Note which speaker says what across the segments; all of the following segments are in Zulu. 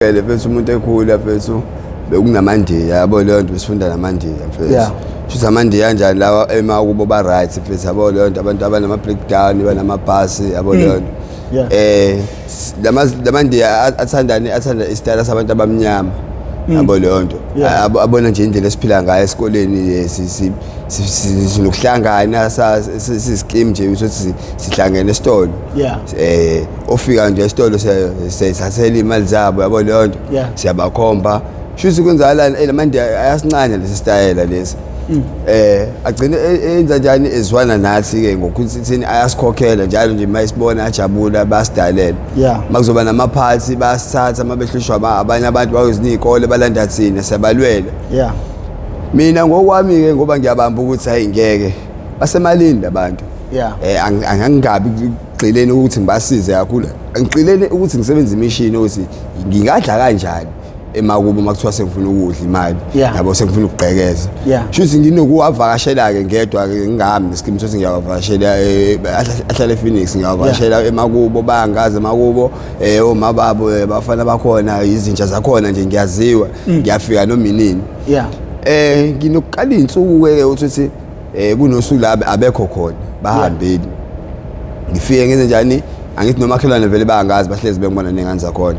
Speaker 1: Vele mfethu, umuntu ekhula mfethu, bekunamandiya, yabo leyo nto, besifunda namandiya mfethu. Shuthi amandiya kanjani lawa emakubo ba right mfethu, yabo leyo nto, abantu abanama breakdown, banamabhasi, yabo leyo nto. Lama lamandiya athandani, athanda isitayela sabantu abamnyama, yabo leyo nto. Abona nje indlela esiphila ngayo esikoleni, sinokuhlangana, siskim nje ukuthi sihlangene esitolo. Ofika nje esitolo siyayithathela imali zabo, yabo leyo nto. Siyabakhomba. Shuthi kwenzakalani? Lamandiya ayasincane lesi sitayela lesi. Agcine enza njani, ezwana nathi ke ngokuthi thini, ayasikhokhela njalo nje mayisibona ajabula, basidalela. Makuzoba namaphathi bayasithatha, mabehlushwa abanye abantu bakwezinye iy'kole balanda thina, siyabalwela. Mina ngokwami ke, ngoba ngiyabamba ukuthi hayi ngeke, basemalini labantu. Angingabi kugxileni ukuthi ngibasize kakhulu, angigxileni ukuthi ngisebenze imishini ukuthi ngingadla kanjani emakubo uma kuthiwa sengifuna ukudla imali, yabo, sengifuna ukugqekeza. Shuthi nginokuwavakashela-ke ngedwa-ke, ngingahambi nesikimu sokuthi ngiyawavakashela, ahlale ePhoenix, ngiyawavakashela emakubo, bayangazi emakubo, oma babo, bafana bakhona, izinja zakhona nje, ngiyaziwa, ngiyafika noma inini. Nginokuqala iy'nsuku-ke ukuthi kunosuku la abekho khona, bahambile. Ngifike ngenze njani? Angithi nomakhelwane vele bayangazi, bahlezi bengibona ney'ngane zakhona.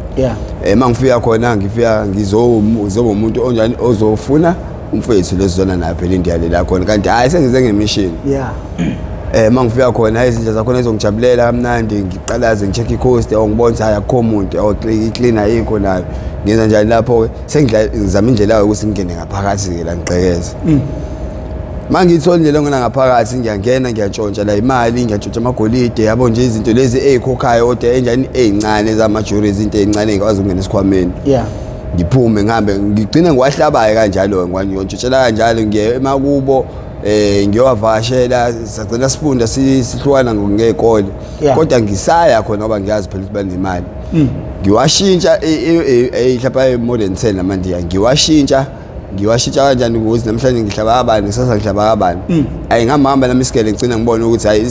Speaker 1: Uma ngifika khona, ngifika ngizoba umuntu onjani ozofuna umfethu lesizona naye phela indiya lela khona, kanti hhayi, sengize ngemishini. Uma ngifika khona, izinja zakhona izongijabulela kamnandi, ngiqalaze, ngi-check i-coast, yabo, ngibona ukuthi hayi, akukho muntu, yabo, i-clean ayikho nayo. Ngenza njani lapho-ke? Sengizama indlela yokuthi ngingene ngaphakathi-ke la, ngigqekeze. Ma ngiyithola indlela engena ngaphakathi, ngiyangena, ngiyantshontsha la imali, ngiyantshontsha amagolide, yabo nje, izinto lezi ey'khokhayo kodwa enjani, ey'ncane zamajuri, izinto ey'ncane ey'kwazi ukungena esikhwameni. Ngiphume ngihambe, ngigcine ngiwahlabayo kanjalo, ngiwantshontshela kanjalo, ngiye emakubo, ngiyowavakashela, sagcina sifunda sihlukana ngey'kole. Kodwa ngisaya khona ngoba ngiyazi phela ukuthi banemali. Ngiwashintsha mhlawumbe more than 10 amandiya, ngiwashintsha. Ngiwashintsha kanjani? Ukuthi namhlanje ngihlaba kabani, kusasa ngihlaba kabani. Ayi, ngihamba nami isigele, ngigcina ngibona ukuthi hayi,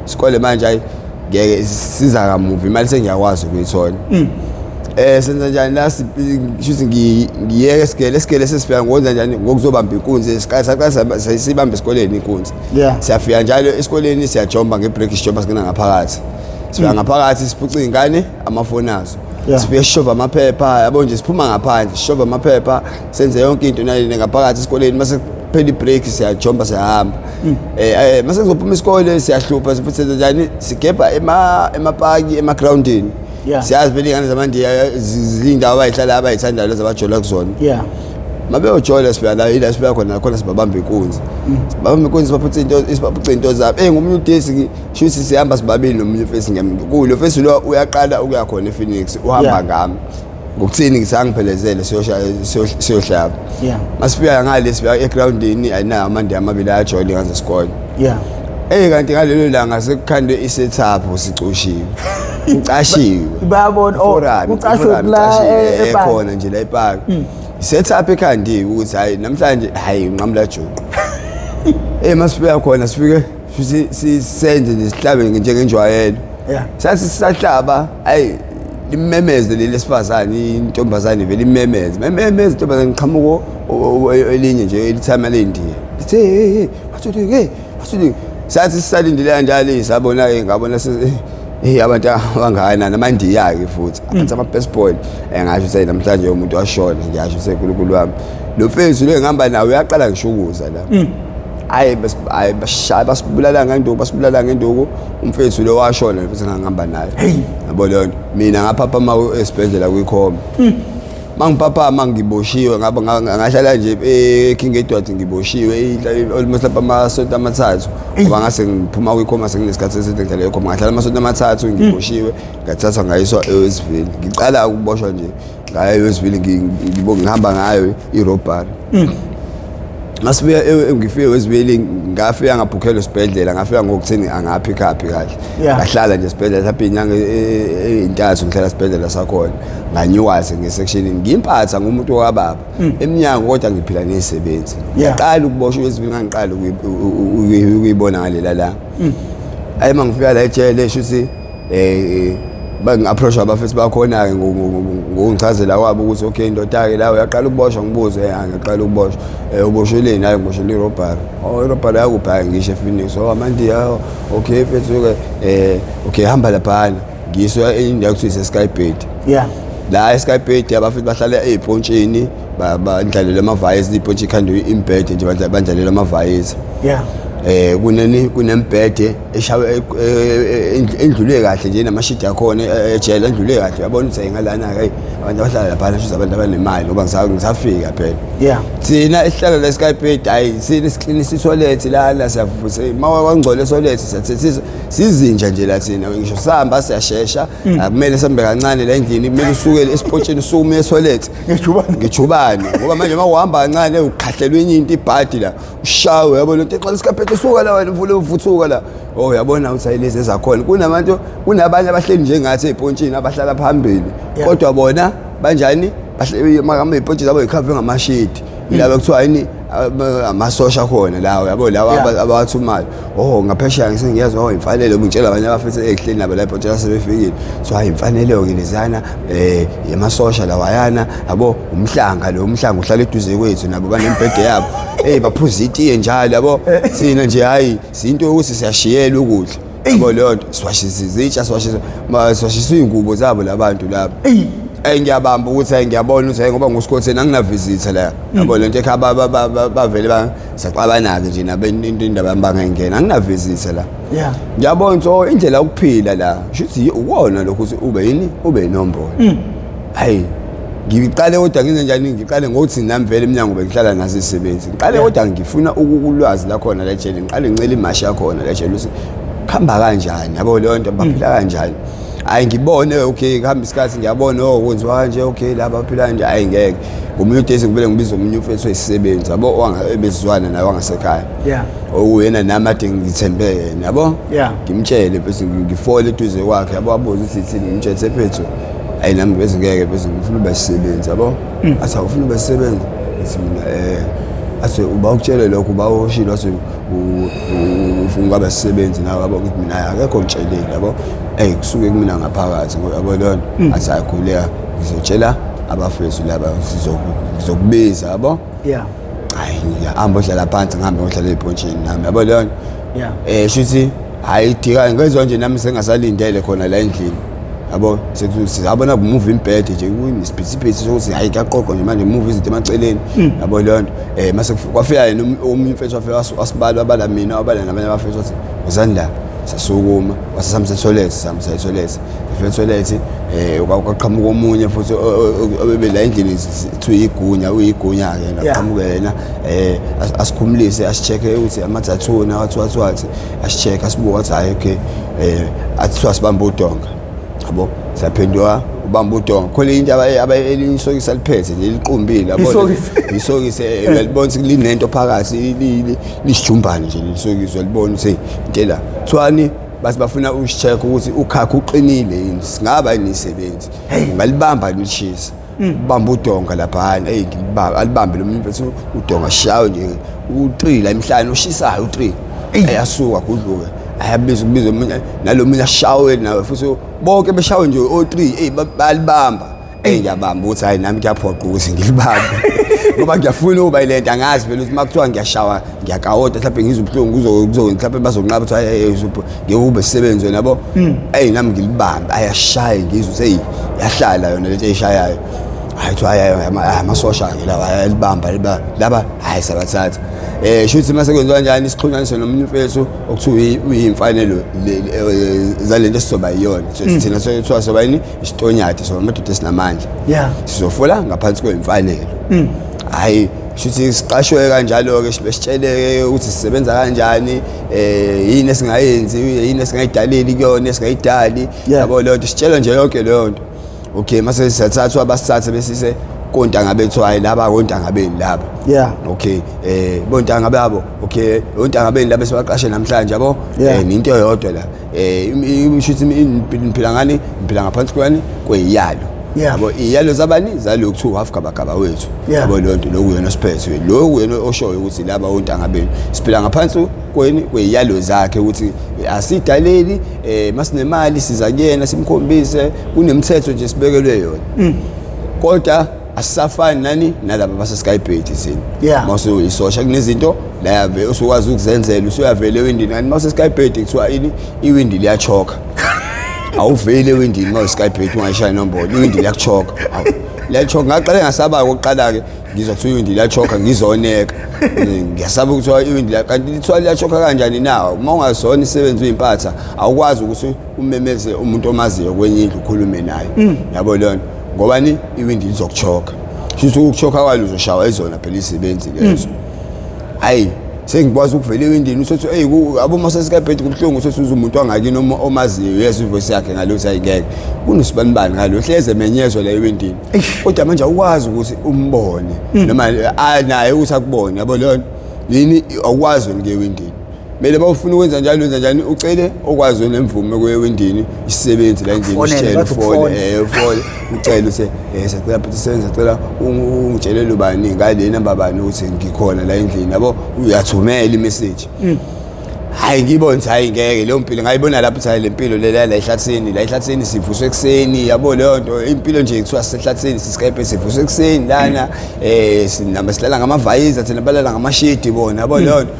Speaker 1: isikole manje, hayi ngeke siza kamuva, imali sengiyakwazi ukuyithola. Senza njani la? Shuthi ngiyeke isigele, isigele sesifika ngokwenza njani? Ngokuzobamba inkunzi. Siqala saqala sibamba esikoleni inkunzi. Siyafika njalo esikoleni, siyajomba ngebreak, sijomba singena ngaphakathi, sifika ngaphakathi, siphuca iy'ngane amafoni azo. Sifike sishova amaphepha, yabo nje, siphuma ngaphandle, sishova amaphepha, senze yonke into nalena ngaphakathi esikoleni. Mase kuphela ibreak, siyajomba, siyahamba. Mase kuzophuma isikole, siyahlupha futhi. Senza njani? Sigebha emapaki, emagrawundini. Siyazi vele iy'ngane zamandiya ziyindawo abayihlala, abayithandayo lezo abajola kuzona. Mabeyojola, sifika la, ila sifika khona khona, sibabamba inkunzi, sibabamba inkunzi, sibaphuca into, sibaphuca into zabo. Ngomunye udesi, shuthi sihamba sibabili nomunye ufesi, kulo fesi lo uyaqala ukuya khona ePhoenix, uhamba ngami. Ngokuthini? Ngithi angiphelezele, siyohlaba. Masifika ngale, sifika egroundini, ayinayo amandiya amabili ayajola ingane zesikole. Kanti ngalelo langa sekukhande i-setup, sicoshiwe, kucashiwe.
Speaker 2: Bayabona, oh,
Speaker 1: Forum,
Speaker 2: kucashwe
Speaker 1: forum
Speaker 2: la
Speaker 1: icashiwe,
Speaker 2: epaki.
Speaker 1: Khona nje la epaki. I-setup ekhandiwe ukuthi hayi, namhlanje hayi, unqamula juqu. Masifika khona, sifike futhi sisenze nje, sihlabe njengenjwayelo. Sathi sisahlaba, hayi, limemeze leli lesifazane, intombazane vele imemeze, memeze intombazane, qhamuko elinye nje elithama lendiya, lithe, "Hey, hey, what you doing? Hey, what you doing?" Sathi sisalindile kanjalo, sabona ke, ngabona hey, abantu abangakanani, amandiya ke futhi, aphethe ama-baseball. Ngasho ukuthi namhlanje umuntu washona. Ngiyasho ukuthi uNkulunkulu wami, lo mfethu lo engihamba nawe uyaqala ngisho ukuza la. Hayi, hayi, bashaya, basibulala ngenduku, basibulala ngenduku. Umfethu lo washona futhi ngangihamba naye, yabo leyo nto. Mina ngaphaphama esibhedlela kwikhoma. Mangiphaphama ngiboshiwe, ngaba ngahlala nje eKing Edward ngiboshiwe almost lapha amasonto 3, ngoba ngase ngiphuma kwikhoma, senginesikhathi eside ngihlala ekhoma. Ngahlala amasonto 3 ngiboshiwe, ngathathwa ngayiswa eWestville. Ngiqala ukuboshwa nje, ngaya eWestville, ngihamba ngayo i-robbery. Ngasibuya ngifike eWestville, ngafika ngabhukhelwa esibhedlela, ngafika ngokuthini, angapick up kahle. Ngahlala nje esibhedlela lapho inyanga ey'ntathu, ngihlala esibhedlela sakhona. Nganyuka nge-section, ngimpatha ngumuntu wakababa emnyango, kodwa ngiphila ney'sebenzi. Ngaqala ukuboshwa eWestville, ngangiqala ukuyibona ngalela la. Ayi, uma ngifika la ejele, shuthi Bangi-approach abafethu bakhona-ke ngokungichazela kwabo ukuthi okay ndoda-ke la uyaqala ukuboshwa, ngibuze ya ngiyaqala ukuboshwa. Ubosheleni? Hayi ngiboshelwe i-robbery. Oh, i-robbery yakuphi? Hayi ngisho ePhoenix. Oh, amandiya. Okay mfethu-ke okay hamba laphana. Ngisho indawo kuthiwa ise-Skybed.
Speaker 2: Yeah.
Speaker 1: La eSkybed abafethu bahlala ey'pontshini, bandlalela amavayisi, iy'pontshi ikhandwe imbhede nje, bandlalela amavayisi.
Speaker 2: Yeah.
Speaker 1: Kuneni kunembhede eshawe endlule kahle nje namashidi akhona ejele endlule kahle, uyabona ukuthi ngalana hey abantu abahlala lapha shuthi abantu abanemali ngoba ngisafika phela.
Speaker 2: Yeah.
Speaker 1: Thina esihlala la eSkybed hayi thina siklinisa i-toilet lana siyavutha uma kwangcola e-toilet siyathethisa sizinja nje la thina ngisho sihamba siyashesha akumele sihambe kancane la endlini, kumele usuke esipotsheni usukume e-toilet
Speaker 2: ngejubane
Speaker 1: ngejubane ngoba manje uma uhamba kancane ukhahlelwe enye into ibhadi la ushawe, uyabona into exala isikaphethe usuka la wena uvule uvuthuka la. Oh uyabona ukuthi ayilezi ezakhona kunabantu, kunabanye abahleli njengathi ey'pontshini abahlala phambili kodwa bona banjani bahleli iy'pontshi zabo yikhave ngamashidi yilaba kuthiwa yini amasosha khona lawo, yabo lawa abawathumayo. Oh ngaphesheya ngisengiyezwa oh imfanelo, ngitshela abanye abafethu ehleli nabo lapho nje sebefikile so hayi imfanelo ke lezana yamasosha lawayana, yabo umhlanga lo umhlanga uhlala eduze kwethu nabo banembhede yabo baphuza itiye njalo, yabo thina nje hayi sinto ukuthi siyashiyela ukudla, yabo leyo nto siwashisa izitsha, siwashisa iy'ngubo zabo labantu laba. Ngiyabamba ukuthi ngiyabona ukuthi ngoba ngusikhotheni angina-visitor la, yabo lento ekhaya bavele saxabana-ke nje nabo indaba yami bangayingena, angina-visitor la.
Speaker 2: Yeah.
Speaker 1: Ngiyabona ukuthi oh indlela yokuphila la shuthi ukona lokho ukuthi ube yini ube inombolo. Hayi ngiqale kodwa ngenze njani, ngiqale ngokuthi nami vele eminyango bengihlala nazo izisebenzi, ngiqale kodwa ngifuna ukulwazi lakhona la ejele, ngiqale ngicela imashi yakhona la ejele ukuthi kuhamba kanjani, yabo leyo nto baphila kanjani. Hayi ngibone okay kuhamba isikhathi ngiyabona oh kwenziwa kanje, okay laba baphila kanje, hayi ngeke. Ngomunye udesi ngivele ngibize omunye umfethu wesisebenzi, yabo ebezizwana naye wangasekhaya.
Speaker 2: Yeah.
Speaker 1: Okuyena nami ade ngithembe yena, yabo.
Speaker 2: Yeah.
Speaker 1: Ngimtshele bese ngifole eduze kwakhe, yabo abuze ukuthi ithini, ngimtshele sephethu hayi nami bese ngeke bese ngifuna ube sisebenzi, yabo. Athi awufuna ube sisebenzi, ngithi mina athi uba ukutshele lokho uba ushilo, athi ufuna ungaba sisebenzi nawe, yabo. Ngithi mina akekho ngitshelile, yabo. Kusuke kumina ngaphakathi, yabo leyo nto. Athi ayikhuleka ngizotshela abafethu laba ngizokubiza, yabo.
Speaker 2: Yeah.
Speaker 1: Hayi ngiyahamba odlala phansi ngihambe ngodlala ey'pontshini nami, yabo leyo nto.
Speaker 2: Yeah.
Speaker 1: Shuthi hayi dika ngezwa nje nami sengasalindele khona la endlini, yabo. Siyabona kumuva imbhede nje kunesiphisiphithi sokuthi hayi kuyaqoqwa nje manje muva izinto emaceleni, yabo leyo nto. Mase kwafika yena omunye umfethu wafika wasibala wabala mina wabala nabanye abafethu wathi wozani la, sasukuma wasihambisa etoilet, sihambisa etoilet, sifika etoilet kwaqhamuka omunye futhi obebe la endlini kuthiwa igunya, uyigunya-ke yena, qhamuka yena asikhumulise asi-check-e ukuthi amathathuna wathi wathi wathi asi-check-e asibuka wathi hhayi okay athiwa sibambe udonga, yabo. Siyaphenduka ubamba udonga khona into elinye isokisi aliphethe nje liqumbile, yabo isokisi uyalibona ukuthi linento phakathi lisijumbane nje lisokisi uyalibona ukuthi into la kuthiwani bathi bafuna usi-check ukuthi ukhakha uqinile yini, singaba yini isebenzi ungalibamba lishisa ubamba udonga laphana. Ngilibamba alibambe lo muntu bese udonga shawe nje u3 la emhlane oshisayo u3 ayasuka gudluke ayabiza kubiza omunye nalo munye ashawe nawe futhi bonke beshawe nje o3 bayalibamba. Ngiyabamba ukuthi hayi nami kuyaphoqa ukuthi ngilibambe ngoba ngiyafuna ukuba ilento, angazi phela ukuthi makuthiwa ngiyashawa ngiyakawota mhlawumbe ngizwe ubuhlungu kuzo mhlawumbe bazonqaba ukuthi hayi ngeke ube sisebenzi wena, yabo. Nami ngilibambe ayashaye ngizwe ukuthi yahlala yona lento eyishayayo. Hayi kuthiwa hayi amasosha ke lawa ayalibamba laba hayi sabathatha. Shuthi mase kwenziwa kanjani sixhunyaniswe nomunye umfethu okuthiwa uyimfanelo zalento esizoba yiyona thina sothiwa soba yini isitonyati soba amadoda esinamandla.
Speaker 2: Yeah.
Speaker 1: Sizofola ngaphansi kwemfanelo. Hayi shuthi siqashwe kanjalo-ke besitsheleke ukuthi sisebenza kanjani, yini esingayenzi, yini esingayidaleli kuyona, esingayidali, yabo leyo nto sitshelwe nje yonke leyo nto. Okay mase siyathathwa basithathe besise kontanga bethu, hayi laba kontanga beni laba.
Speaker 2: Yeah.
Speaker 1: Okay bontanga babo, okay ontanga beni laba esibaqashe namhlanje, yabo. Into eyodwa la. Isho ukuthi niphila ngani, niphila ngaphansi kwani kweyalo. Yabo, iyalo zabani zalokhu kuthiwa uhafu gabagaba wethu. Yabo leyo nto, lokhu yena osiphethe, lokhu yena oshoyo ukuthi laba ontanga benu siphila ngaphansi kweni kweyalo zakhe, ukuthi asidaleli masinemali siza kuyena simkhombise, kunemithetho nje sibekelwe yona. Kodwa asisafani nani nalaba base-Skybed thina. Mawusuyisosha kunezinto la yave usukwazi ukuzenzela, usuyavela ewindini, kanti mawuse-Skybed kuthiwa ini, iwindi liyachoka, awuveli ewindini. Mawuse-Skybed ungayishaya inombolo, iwindi liyakuchoka. Awu, liyachoka. Ngaqale ngasaba okokuqala-ke, ngizwa kuthiwa iwindi liyachoka, ngizoneka. Ngiyasaba ukuthiwa iwindi kanti lithiwa liyachoka kanjani na? Uma ungazona isebenzi uyimpatha, awukwazi ukuthi umemeze umuntu omaziyo kwenye indlu ukhulume naye. Yabo leyo nto, ngoba ni iwindi lizokuchoka, shuthi ukuchoka kwalo uzoshawa izona phela izisebenzi lezo. Hayi, sengikwazi ukuvela ewindini, usothi eyi abo mase-Skybed kubuhlungu, usothi uze umuntu wangakini omaziyo, yezwa ivoice yakhe ngalo, hayi ngeke, kunosibanibani ngalo hleze emenyezwa la ewindini, kodwa manje awukwazi ukuthi umbone noma naye ukuthi akubone. Yabo leyo nto, yini, awukwazi wena ukuya ewindini. Kumele bawufuna ukwenza njalo, wenza njani? Ucele okwazi nemvume kuye ewindini, isisebenzi la endlini.
Speaker 2: Kufonele,
Speaker 1: usitshele
Speaker 2: bathi
Speaker 1: ufone.
Speaker 2: ukufone.
Speaker 1: Ufone ucele use sacela futhi senza, sacela ungitshelele ubani ngale namba bani ukuthi ngikhona la endlini. Yabo, uyathumela imessage. Hayi, ngibona ukuthi hayi ngeke, leyo mpilo ngayibona lapho ukuthi hayi, le mpilo le la ehlathini, la ehlathini sivuswe ekuseni. Yabo leyo nto, impilo nje kuthiwa sisehlathini, siskype, sivuswe ekuseni lana, sinamba silala ngamavayiza thina, balala ngamashidi bona. Yabo leyo nto.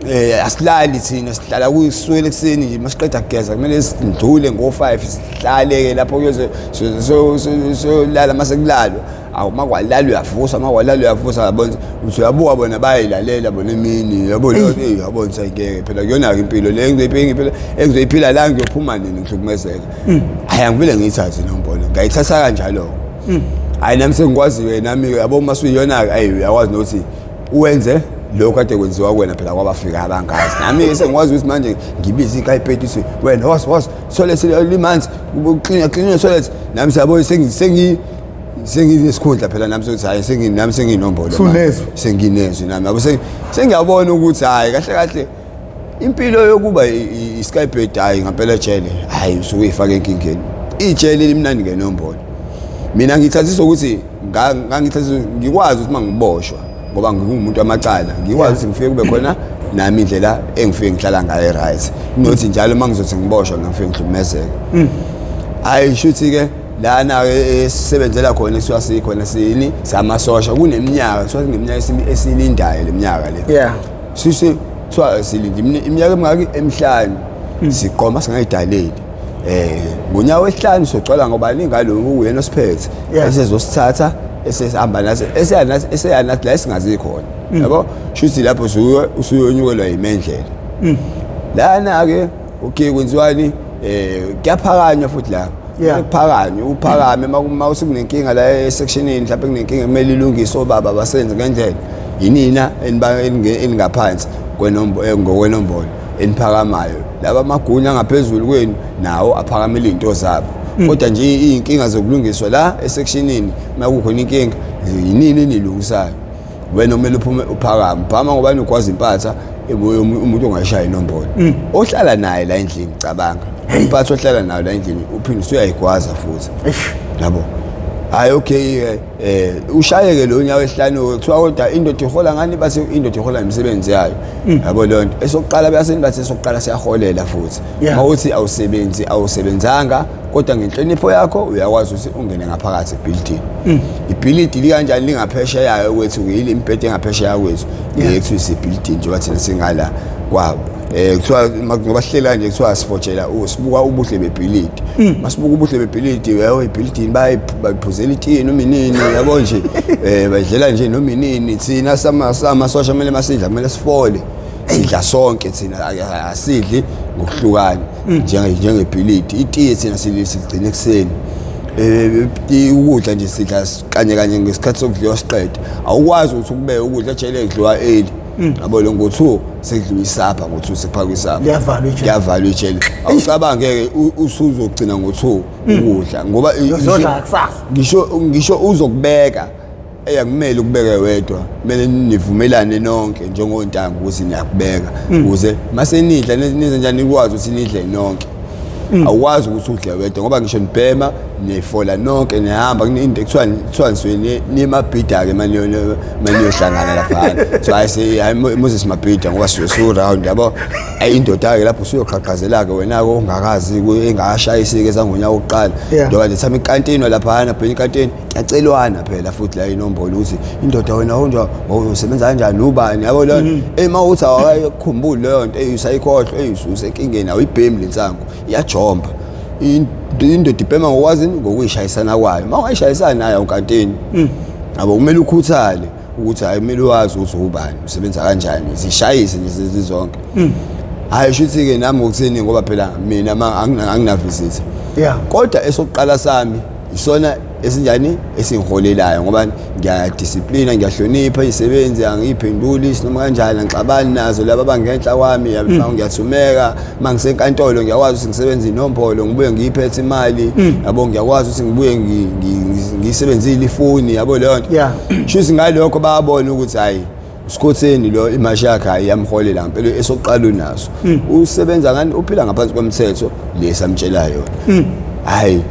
Speaker 1: Ey, asilali thina, sihlala kusukela ekuseni nje, masiqeda kugeza kumele sidlule ngo-5, sihlale-ke lapho kuyoze siyolala. Mase kulalwa, awu, makwalala uyavusa, makwalala uyavusa. Yabona uthi uyabuka bona bayayilalela bona emini. Yabo leyo nto, yabona ukuthi ayingeke phela kuyona-ke impilo le engizoyiphila, engizoyiphila la, ngiyophuma nini ngihlukumezeka? Hhayi, angivele ngiyithathe inombolo, ngayithatha kanjalo-ke. Hhayi, nami sengikwazi-ke nami, yabo, uma suyiyona-ke, ayi, uyakwazi nokuthi uwenze lokhu kade kwenziwa kuwena phela kwabafika abangazi. Nami-ke sengikwazi ukuthi manje ngibize ikayipeti, ukuthi wena was was toilet limanzi, clean clean toilet. Nami siyabo senginesikhundla phela nami sokuthi hhayi, nami sengiyinombolo manje.
Speaker 2: Sunezwi.
Speaker 1: Senginezwi nami, yabo, sengiyabona ukuthi hhayi, kahle kahle impilo yokuba i-Skybed, hhayi ngampela ejele, hhayi, usuke uyifake enkingeni. Ijele limnandi ngenombolo. Mina ngithathisa ukuthi ngangithathisa ngikwazi ukuthi uma ngiboshwa, ngoba ngingumuntu wamacala, ngikwazi ukuthi ngifike kube khona nami indlela engifike ngihlala ngayo right, kunokuthi njalo uma ngizothi ngiboshwa ngifike ngihlukumezeke. Hayi, shuthi-ke lana-ke esisebenzela khona, esisuka sikhona sini samasosha, kuneminyaka, kuthiwa kuneminyaka esiyilindayo, le minyaka le. Sise kuthiwa silinda iminyaka emingaki? Emihlanu. Siqoma singayidaleli, ngonyaka wesihlanu sogcwala ngoba ningalo uyena osiphethe esezosithatha, esesihamba nathi, eseya nathi, eseya nathi la esingazi khona. Yabo, shuthi lapho usuke usuyonyukelwa yimendlela lana-ke. Okay, kwenziwani? Kuyaphakanywa futhi la. Kuphakanywe, uphakame uma usekunenkinga la esectionini, mhlawumbe kunenkinga kumele ilungiswe, obaba basenze ngendlela, yinina eningaphansi ngokwenombolo eniphakamayo. Laba amagunya angaphezulu kwenu nawo aphakamela iy'nto zabo, kodwa nje iy'nkinga zokulungiswa la esectionini, uma kukhona inkinga, yinini eniyilungisayo. Wena kumele uphume uphakame, uphakama ngoba ugwaza impatha ebuye umuntu ongayishaya inombolo ohlala naye la endlini. Cabanga, impatha ohlala nayo la endlini uphinde usuyayigwaza futhi. Yabo, hayi, okay ke, ushayeke lo nyawo esihlanu. Kuthiwa kodwa indoda ihola ngani? Bathi indoda ihola imisebenzi yayo. Yabo leyo nto, esokuqala bayaseni, bathi esokuqala siyaholela futhi. Mawuthi awusebenzi, awusebenzanga, kodwa ngenhlonipho yakho uyakwazi ukuthi ungene ngaphakathi ebhilidini. Ibhilidi likanjani? Lingaphesheya kwethu, yile imibhede engaphesheya kwethu yethu isebhilidini, njengoba thina singala kwabo. Kuthiwa ngoba sihleli kanje, kuthiwa sifotshela sibuka ubuhle bebhilidi. Masibuka ubuhle bebhilidi, yebo, ebhilidini bayiphuzela itiye noma inini, yabo nje, bayidlela nje noma inini. Thina samasosha kumele masidla, kumele sifole, sidla sonke thina, asidli ngokuhlukana njengebhilidi. Itiye thina sigcina ekuseni, ukudla nje sidla kanye kanye ngesikhathi sokudliwa siqede. Awukwazi ukuthi ukubeke ukudla ejele, kudliwa early. Yabo lo, ngo-2 sekudliwa isapha, ngo-2 sekuphakwa isapha.
Speaker 2: Liyavalwa ijele.
Speaker 1: Liyavalwa ijele. Awucabange-ke usuzogcina ngo-2 ukudla ngoba
Speaker 2: Uzodla kusasa.
Speaker 1: Ngisho uzokubeka, eyakumele ukubeke wedwa, kumele nivumelane nonke njengontanga ukuthi niyakubeka, ukuze mase nidla nize njani nikwazi ukuthi nidle nonke. Awukwazi ukuthi udle wedwa ngoba ngisho nibhema nifola nonke nihamba kunento ekuthiwa kuthiwa nisuke nimabhida-ke maniyohlangana laphana. So hayi hayi Moses Mabhida ngoba su round yabo. Ayi indoda-ke lapho usuyoqhaqhazela-ke wena-ke ongakazi engakashayisi-ke sangonyaka wokuqala. Njengoba nje thama ikantini laphana bhena ikantini kuyacelwana phela futhi la inombolo ukuthi indoda wena unja usebenza kanjani ubani yabo leyo uma uthi awakayikhumbuli leyo nto usayikhohlwa usenkingeni awuyibhemi le nsangu iyajomba. Indoda ibhema ngokwazi ngokuyishayisana kwayo, uma ungayishayisani nayo awukantini yabo. Kumele ukhuthale ukuthi hayi kumele wazi ukuthi ubani usebenza kanjani, zishayise nje zizonke. Hayi shuthi-ke nami ngokuthini ngoba phela mina angina-visitor kodwa esokuqala sami isona esinjani esingiholelayo ngoba ngiyadisiplina, ngiyahlonipha izisebenzi, angiyiphenduli noma kanjani, angixabani nazo laba abangenhla kwami, ngiyathumeka. Uma ngisenkantolo ngiyakwazi ukuthi ngisebenze inombolo ngibuye ngiyiphethe imali yabo, ngiyakwazi ukuthi ngibuye ngiyisebenzile ifoni yabo leyo nto. Shuthi ngalokho bayabona ukuthi hayi uSikhotheni lo imashi yakhe hayi iyamholela ngempela, esokuqala unaso, usebenza ngani, uphila ngaphansi komthetho lesamtshela yona. Hayi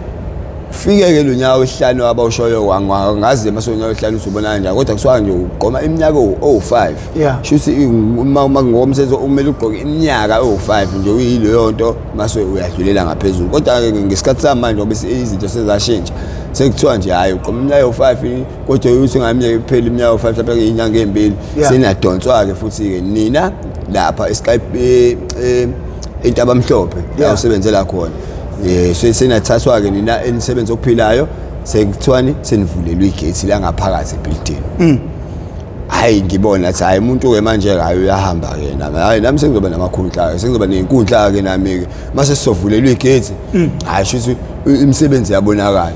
Speaker 1: fike-ke lo nyaka wesihlanu abawushoyo, angazi mase unyaka wesihlanu usubona kanjani, kodwa kusuka nje ugqoma iminyaka owu-5. Shuthi uma ngokomthetho kumele ugqoke iminyaka ewu-5 nje uyileyo nto mase uyadlulela ngaphezulu. Kodwa-ke ngesikhathi samanje ngoba izinto sezashintsha sekuthiwa nje hhayi ugqoma iminyaka ewu-5, kodwa uthi ngaminyaka kuphela iminyaka ewu-5 mhlawumbe iy'nyanga ey'mbili seniyadonswa-ke futhi-ke nina lapha eSkype eNtabamhlophe la usebenzela khona, senathathwa-ke nina enisebenza okuphilayo, sekuthiwani senivulelwe igethi la ngaphakathi ebhilidini. Hayi ngibona athi hayi umuntu-ke manje hayi uyahamba-ke nami, hayi nami sengizoba namakhundla-ke, sengizoba ney'nkundla-ke nami-ke mase sizovulelwa igethi. Hhayi shuthi imisebenzi iyabonakala.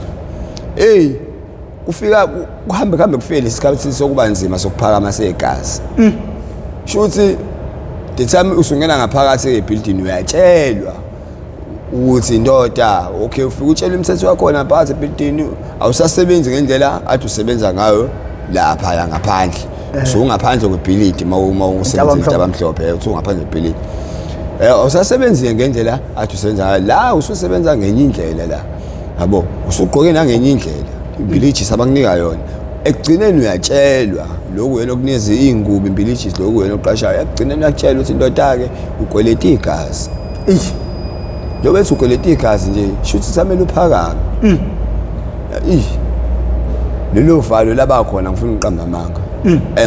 Speaker 1: Eyi kufika kuhambe kuhambe kufike lesikhathi sokuba nzima sokuphakama segazi. Shuthi the time usungena ngaphakathi ebhilidini uyatshelwa ukuthi indoda okay ufike utshela imithetho yakhona phakathi ebhilidini, awusasebenzi ngendlela athi usebenza ngayo lapha ya ngaphandle. Usungaphandle kwebhilidi uma usebenza eNtabamhlophe, usungaphandle kwebhilidi, awusasebenzi ngendlela athi usebenza ngayo la, ususebenza ngenye indlela la yabo, usugqoke nangenye indlela imbilijisi abakunika yona. Ekugcineni uyatshelwa lokhu wena okunikeza iy'ngubo imbilijisi, lokhu wena oqashayo, ekugcineni uyakutshelwa ukuthi indoda-ke ukweleta igazi. Njengoba ethi ukweleta igazi nje shuthi samele uphakame. Ish lelo valo labakhona, ngifuna ukuqamba amanga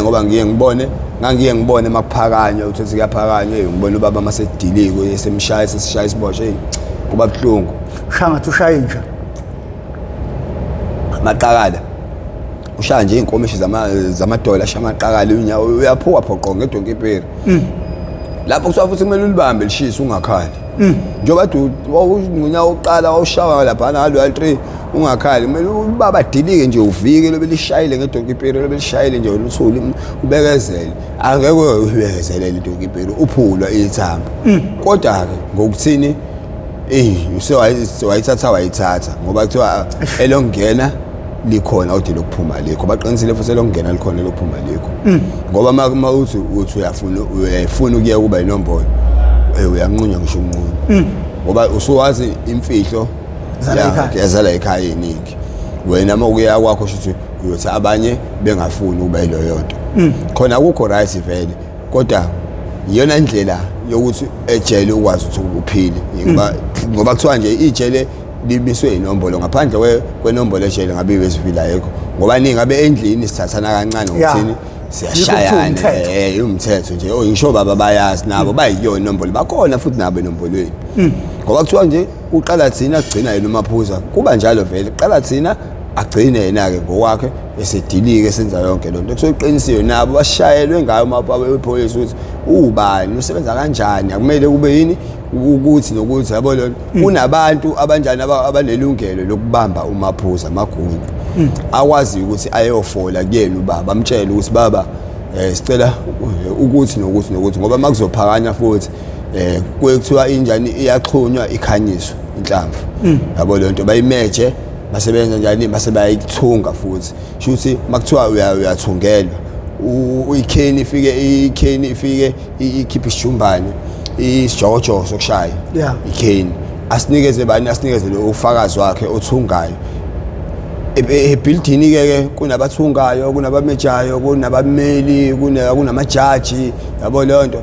Speaker 1: ngoba ngiye ngibone ngangiye ngibone makuphakanywa uthi kuyaphakanywa, ngibona ubaba masedilike esemshaya sesishaya isiboshwe, hey kuba buhlungu.
Speaker 2: Ushaya ngathi ushaya inja.
Speaker 1: Amaqakala ushaya nje iy'nkomishi zamadola, ashaya amaqakala unyawo uyaphuka phoqo ngedonki imperi. Lapho kuthiwa futhi kumele ulibambe lishise ungakhali, njengoba kade ngonyaka wokuqala wawushawa laphana ngaloya 3 ungakhali, kumele ubaba adilike nje uvike lobe lishayile ngedonki imperi, lobe lishayile nje wena uthule ubekezele, angeke ubekezelele idonki imperi uphulwa ithambo. Kodwa-ke ngokuthini wayithatha wayithatha ngoba kuthiwa elokungena likhona kodwa lokuphuma likho, baqinisile futhi elokungena likhona elokuphuma likho, ngoba uma uthi uyafuna uyayifuna ukuyeka ukuba inombolo, uyanqunywa ngisho unqunywa ngoba usuwazi imfihlo yazala ekhaya eningi. Wena uma ukuya kwakho shuthi uyothi abanye bengafuni ukuba yileyo nto khona akukho right vele, kodwa iyona indlela yokuthi ejele ukwazi ukuthi uphile, ngoba kuthiwa nje ijele limiswe inombolo, ngaphandle kwenombolo ejele ngabe iwesivile ayikho, ngoba ningabe endlini sithathana kancane ngokuthini siyashayana, umthetho nje ngisho baba bayazi nabo bayiyona inombolo, bakhona futhi nabo enombolweni, ngoba kuthiwa nje kuqala thina kugcina yena uMaphuza, kuba njalo vele kuqala thina agcine yena-ke ngokwakhe esedilike senza yonke loo nto kusuke kuqinisiwe nabo bashayelwe ngayo amaphoyisa ukuthi ubani usebenza kanjani, akumele kube yini ukuthi nokuthi yabo lona. Kunabantu abanjani abanelungelo lokubamba uMaphuza amagunya akwazi ukuthi ayofola kuyena ubaba amtshele ukuthi baba sicela ukuthi nokuthi nokuthi, ngoba makuzophakanya futhi kuye kuthiwa injani iyaxhunywa ikhanyiswa inhlamvu yabo le nto bayimeje basebenza njani base bayayithunga futhi, shuthi makuthiwa uyathungelwa ikheni ifike ikheni ifike ikhiphe isijumbane isijojo sokushaya ikheni Asinikeze bani? Asinikeze lo ufakazi wakhe othungayo. Ebhilidini ke ke kunabathungayo, kunabamejayo, kunabameli, kunamajaji, yabo leyo nto.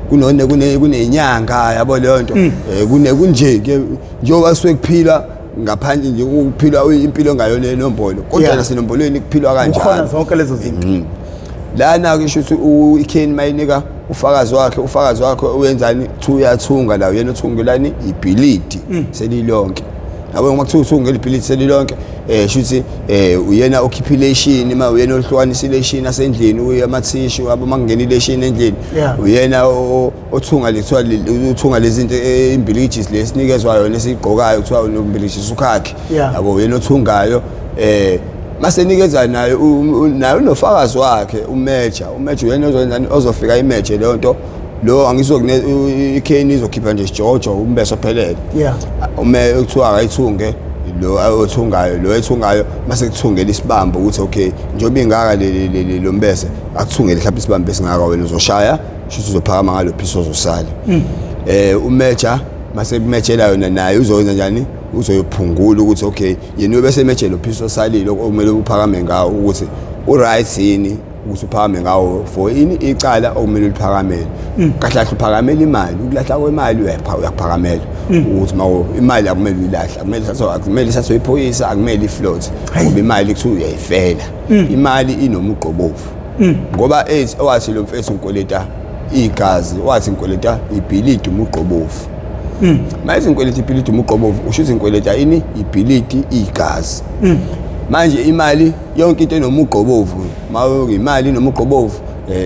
Speaker 1: Kunone kunenyanga, yabo leyo nto. Kune kunje ke njengoba suke kuphila ngaphandle nje, ukuphila impilo engayona enombolo, kodwa nasenombolweni kuphilwa kanjalo.
Speaker 2: Kukhona zonke lezo zinto.
Speaker 1: Lana kusho ukuthi ikheni mayinika ufakazi wakhe, ufakazi wakhe uyenzani? Kuthiwa uyathunga la, uyena othungelani ibhilidi selilonke, yabo. Uma kuthiwa uthungela ibhilidi selilonke, shuthi uyena okhipha ileshini, ma uyena ohlukanisa ileshini asendlini, uye amathishu, yabo, makungena ileshini endlini. Uyena othunga le, kuthiwa uthunga lezi zinto, imbilikijisi lesinikezwa yona esiyigqokayo, kuthiwa unombilikijisi ukhakhi. Yabo, uyena othungayo. Masenikeza naye naye unofakazi wakhe, umeja. Umeja uyena ozoyenzani? Ozofika imeje leyo nto lo. Angisokune ikheni izokhipha nje isijojo, umbeso ophelele. Ume kuthiwa akayithunge lo othungayo, lo ethungayo mase kuthungela isibambo ukuthi okay, njengoba ingaka lo mbese, akuthungele mhlawumbe isibambo esingaka, wena uzoshaya, shuthi uzophakama ngalo piece ozosala. Umeja mase kumejela yona, naye uzoyenza njani? Uzoyophungula ukuthi okay, yena uyobe semejela lo piece osalile okumele uphakame ngawo, ukuthi uright yini ukuthi uphakame ngawo for ini icala okumele uliphakamele. Kahle kahle uphakamela imali, ukulahla kwemali uyakuphakamela ukuthi mawo imali akumele uyilahle, akumele ithathwe, akumele ithathwe iphoyisa, akumele ifloat, ngoba imali kuthiwa uyayifela. Imali inomugqobovu, ngoba ethi owathi lo mfethu ngikweleta igazi, wathi ngikweleta ibhilidi umugqobovu. Manje ngikweleta ibhilidi umugqobovu, usho ukuthi ngikweleta ini? Ibhilidi igazi. Manje imali, yonke into enomugqobovu, imali inomugqobovu,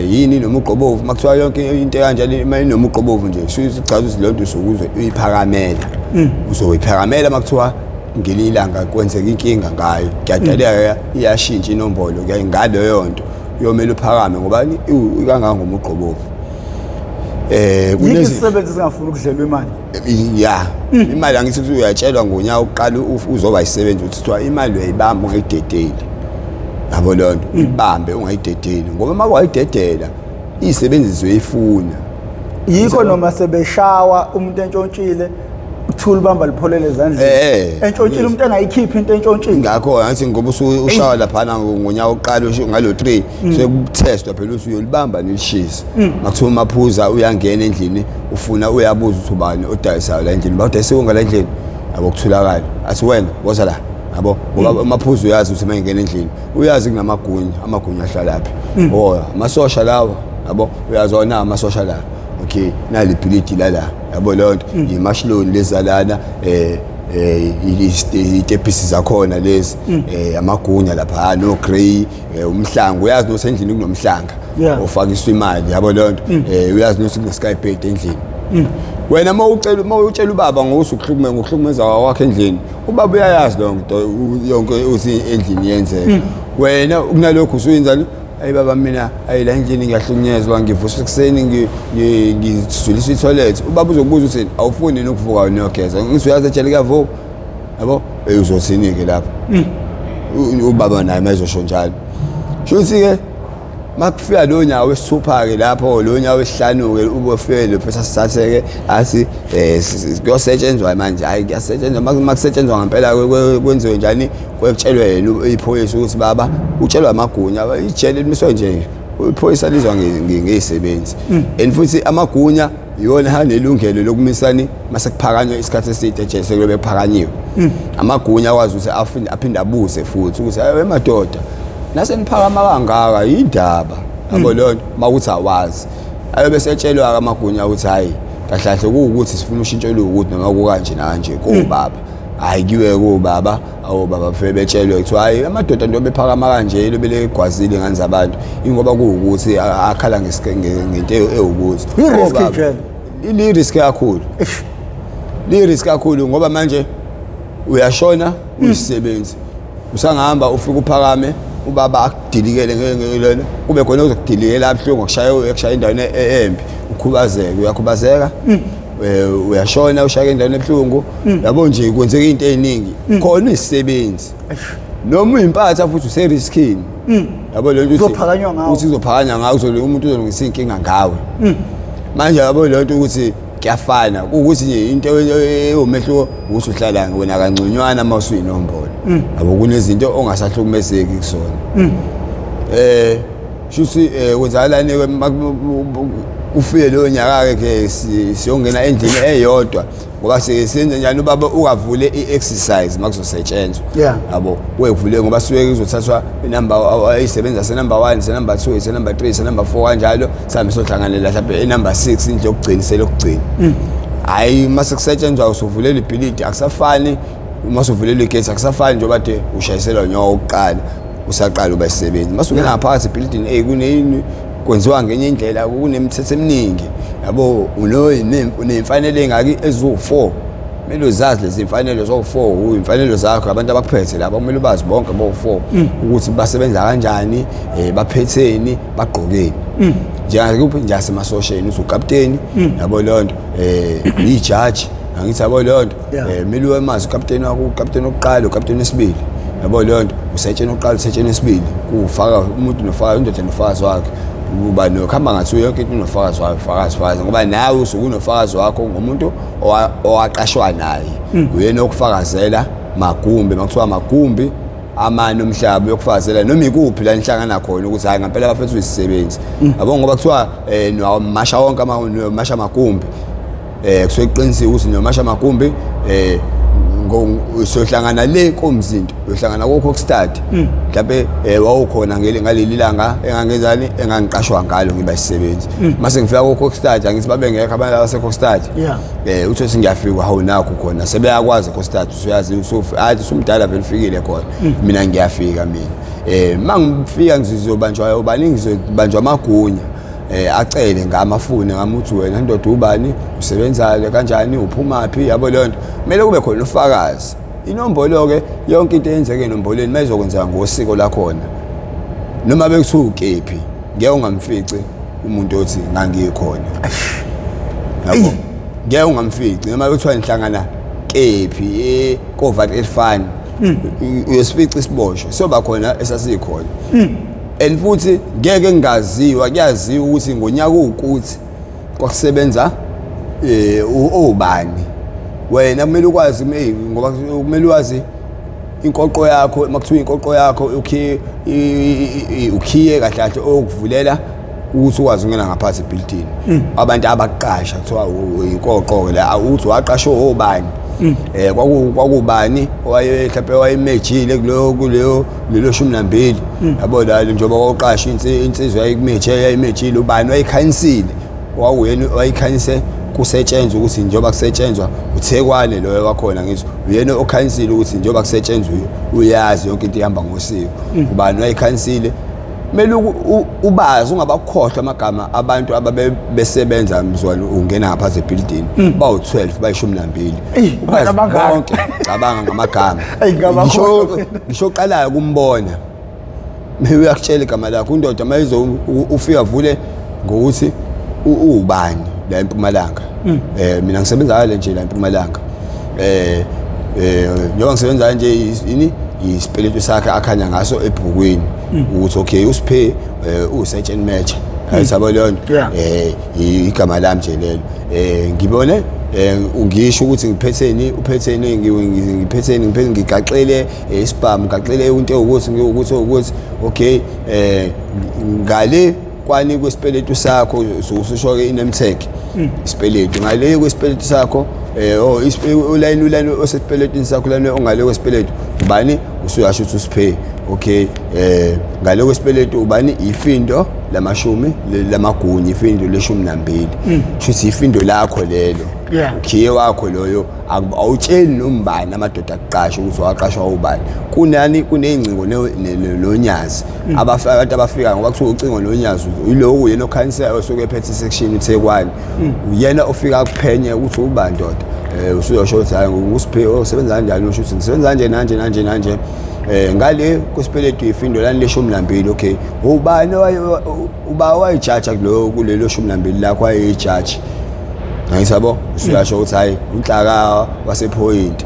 Speaker 1: yini inomugqobovu, makuthiwa yonke into kanjalo imali inomugqobovu nje, kusho chaza ukuthi leyo nto usuke uyiphakamela, uzoyiphakamela. Makuthiwa ngelinye ilanga kwenzeka inkinga ngayo, kuyadaleka, iyashintsha inombolo ngaleyo nto, uyomele uphakame ngoba kangangomugqobovu.
Speaker 2: Yikho isisebenzi singafuni ukudlelwa imali.
Speaker 1: Ya, imali angithi ukuthi uyatshelwa ngonyaka uqala uzoba isisebenzi ukuthi kuthiwa imali uyayibamba ungayidedeli, yabo leyo nto, ibambe ungayidedeli, ngoba uma wayidedela iy'sebenzi zizoyifuna.
Speaker 2: Yikho noma sebeshawa umuntu entshontshile, uthula ubamba lipholele ezandleni. Entshontshile umuntu engayikhiphi into entshontshile.
Speaker 1: Ngakho angithi ngoba ushawa laphana ngonyaka oqala ngalo 3, sekuthestwa phela ukuthi uyolibamba nilishisa. Makuthiwa umaphuza uyangena endlini, ufuna, uyabuza ukuthi ubani odayisayo la endlini, bawudayisiwe ngala endlini, yabo, kuthulakala, athi wena woza la, yabo, ngoba umaphuza uyazi ukuthi uma engena endlini uyazi kunamagunya, amagunya ahlalaphi, oh, amasosha lawa, yabo, uyazona amasosha la, okay, nali ibhilidi lala, yabo leyo nto, imashloni lezalana, itepisi zakhona lezi, amagunya lapha no grey, umhlanga, uyazi nosendlini kunomhlanga ofakiswa imali, yabo leyo nto, uyazi nokuthi kune sky bed endlini. Wena uma ucela, uma utshela ubaba ngokuthi ukuhlukumeza, ngokuhlukumeza kwakhe endlini, ubaba uyayazi leyo nto yonke uthi endlini yenzeka. Wena kunalokhu usuyenzani? Ayi baba, mina ayi la endlini ngiyahlukunyezwa, ngivuswa ekuseni, ngizulisa i-toilet. Ubaba uzokubuza ukuthi awufuni yini ukuvuka wena uyogeza? Ngithi uyazi ejele kuyavuka, yabo. Uzothini-ke lapho ubaba naye mayezosho njalo? Shuthi-ke makufika lo nyawo wesithupha-ke lapho, lo nyawo wesihlanu-ke, ubofike lo sasithathe-ke athi kuyosetshenzwa manje. Hhayi, kuyasetshenzwa. Makusetshenzwa ngempela kwenziwe njani? Kwekutshelwe yena iphoyisa ukuthi baba utshelwa amagunya, ijele limiswe nje, iphoyisa lizwa ngey'sebenzi, and futhi amagunya iwona anelungelo lokumisani mase kuphakanywa isikhathi eside ejele, sekuyobe kuphakanyiwe. Amagunya akwazi ukuthi aphinde abuze futhi ukuthi hayi madoda, naseniphakama kangaka yindaba, yabo leyo nto. Makuthi awazi, ayobe setshelwa-ke amagunya ukuthi hhayi, kahle kahle kuwukuthi sifuna ushintsho oluwukuthi noma kukanje nakanje kobaba. Hhayi, kuyiwe kobaba, awobaba bafike betshelwe kuthiwa hhayi amadoda, nto bephakama kanje lobelegwazile ingane zabantu, ingoba kuwukuthi akhala ngento ewukuthi.
Speaker 2: I-risk ijele.
Speaker 1: Li-risk kakhulu, li-risk kakhulu, ngoba manje uyashona uyisisebenzi, usangahamba ufike uphakame, ubaba akudilikele ngelona, kube khona ozokudilikela abuhlungu, akushaya, akushaya endaweni embi, ukhubazeke, uyakhubazeka, uyashona, ushaya endaweni ebuhlungu, yabo nje, kwenzeka into ey'ningi khona uyisisebenzi noma uyimpatha futhi useriskini, yabo le nto.
Speaker 2: Kuzophakanywa ngawe.
Speaker 1: Uthi uzophakanywa ngawe, umuntu uzolungisa iy'nkinga ngawe manje, yabo le nto ukuthi Kuyafana ukuthi nje into ewumehluko ukuthi uhlala wena kangconywana uma usuyinombolo. Yabo, kunezinto ongasahlukumezeki kusona. Shuthi kwenzakalani ke ufike leyo nyaka ke siyongena endlini eyodwa, ngoba senze njani ubaba ungavule i-exercise makuzosetshenzwa. Yabo, wevule ngoba suke kuzothathwa inumber ayisebenza se number 1, se number 2, se number 3, se number 4 kanjalo, sihambe sohlanganela mhlawumbe e number 6, indlu yokugcina, selokugcina. Hayi, mase kusetshenzwa usuvulela ibhilidi, akusafani. Uma usuvulela igate akusafani njengoba de ushayiselwa nyoka okokuqala usaqala uba isisebenzi. Mase ungena ngaphakathi ebhilidini, kuneyini kwenziwa ngenye indlela, kunemithetho eminingi, yabo. Uney'mfanelo ey'ngaki eziwu-4, kumele uzazi lezi mfanelo zowu-4, iy'mfanelo zakho, abantu abakuphethe laba kumele ubazi bonke bowu-4 ukuthi basebenza kanjani, baphetheni, bagqokeni. Njengakuphi njasemasosheni uthi ukapteni, yabo leyo nto, ijaji, angithi, yabo leyo nto. Kumele uwemazi ukapteni wakho, ukapteni wokuqala, ukapteni wesibili, yabo leyo nto, usetsheni wokuqala, usetsheni wesibili, kufaka umuntu nofaka indoda nofakazi wakhe, uba nokuhamba ngathi yonke into unofakazi wakho, fakazi fakazi, ngoba nawe usuke unofakazi wakho ngomuntu owaqashwa naye, uyena okufakazela magumbi, makuthiwa magumbi amane omhlaba uyokufakazela noma ikuphi la nihlangana khona ukuthi hayi ngempela bafethu uyisisebenzi, yabo, ngoba kuthiwa niwamasha wonke niwamasha amagumbi, kusuke kuqinisiwe ukuthi niwamasha amagumbi, sohlangana le komzinto, uyohlangana koKokstad, mhlawumbe wawukhona ngaleli langa engangenzani, engangiqashwa ngalo ngiba isisebenzi. Mase ngifika koKokstad, angithi babengekho abantu abaseKokstad, uthe singiyafika, hawu nakho khona sebeyakwazi eKokstad, usuyazi usuhathi usumdala vele ufikile khona. Mina ngiyafika mina, mangifika ngizobanjwa ubani, ngizobanjwa amagunya, acele ngamafune ngami ukuthi wena ndoda ubani, usebenza kanjani, uphumaphi, yabo leyo nto. Kumele kube khona ufakazi. Inombolo ke yonke into eyenzeke enombolweni mayizokwenzeka ngosiko lakhona, noma bekuthiwa ukephi, ngeke ungamfici umuntu othi ngangikhona, yabo, ngeke ungamfici noma bekuthiwa nihlangana kephi, kovat elifani, uyosifica isiboshwa soba khona esasikhona. And futhi ngeke ngingaziwa, kuyaziwa ukuthi ngonyaka uwukuthi kwakusebenza obani. Wena kumele ukwazi, ngoba kumele wazi inkoqo yakho. Makuthiwa inkoqo yakho ukhiye, ukhiye kahle kahle okuvulela ukuthi ukwazi ukungena ngaphansi ebhilidini, abantu abaqasha kuthiwa inkoqo ke la, uthi waqashwa obani, kwakubani owaye mhlawumbe wayemejile kuleyo lelo 12, yabo, la njengoba wawuqasha insizwa yayikumeje, yayimejile, ubani wayikhanyisile, wawuyena wayikhanyise kusetshenzwa ukuthi njengoba kusetshenzwa uthekwane loyo wakhona, ngisho uyena okhanyisile ukuthi njengoba kusetshenzwa uyazi yonke into ihamba ngosiko, ubani wayikhanyisile. Kumele ubazi, ungabakhohlwa amagama abantu ababe besebenza mzwane ungena ngaphansi ebhilidini, bawu-12, bayi-12.
Speaker 2: Eyi,
Speaker 1: ubazi
Speaker 2: abangaka.
Speaker 1: Bonke, cabanga ngamagama.
Speaker 2: Eyi, ngabakhohlwa.
Speaker 1: Ngisho oqalayo kumbona uyakutshela igama lakho undoda mayizo ufika vule ngokuthi uwubani la eMpumalanga. Mina ngisebenza kale nje la eMpumalanga, njengoba ngisebenza nje ini isipeletu sakhe akhanya ngaso ebhukwini ukuthi okay, usiphe usetsheni match, ayisabo leyo nto. Igama lami nje lelo, ngibone ngisho ukuthi ngiphetheni, uphetheni, ngiphetheni, ngiphethe, ngigaxele isibhamu, ngigaxele into ukuthi ngiwukuthi ukuthi okay, ngale kwani kwesipeletu sakho ususho ke i-name tag, isipeletu ngale kwesipeletu sakho, oh, ulayini osesipeletini sakho, ulayini ongale kwesipeletu ubani, usuyasho ukuthi usiphe, okay, ngale kwesipeletu ubani, ifindo lamashumi lamagunya, ifindo leshumi nambili, shuthi ifindo lakho lelo. Ukhiye wakho loyo, awutsheli nombani amadoda akuqasha ukuthi waqashwa ubani, kunani, kuney'ngcingo nonyazi. Abantu abafika ngoba kuthiwa ucingo nonyazi yiloku yena okhanyisayo osuke ephethe isection, uthekwane, uyena ofika akuphenye ukuthi ubani ndoda, usuyosho ukuthi hayi, ngusiphe, usebenza kanjani, usho ukuthi ngisebenza kanje nanje nanje nanje, ngale kwesipeletu ifindo lani leshumi nambili, okay, ubani uba wayijaja kulo kulelo 12 lakho, wayeyijaji, angisabo, usuyasho ukuthi hayi, unhlaka wasephoyinti,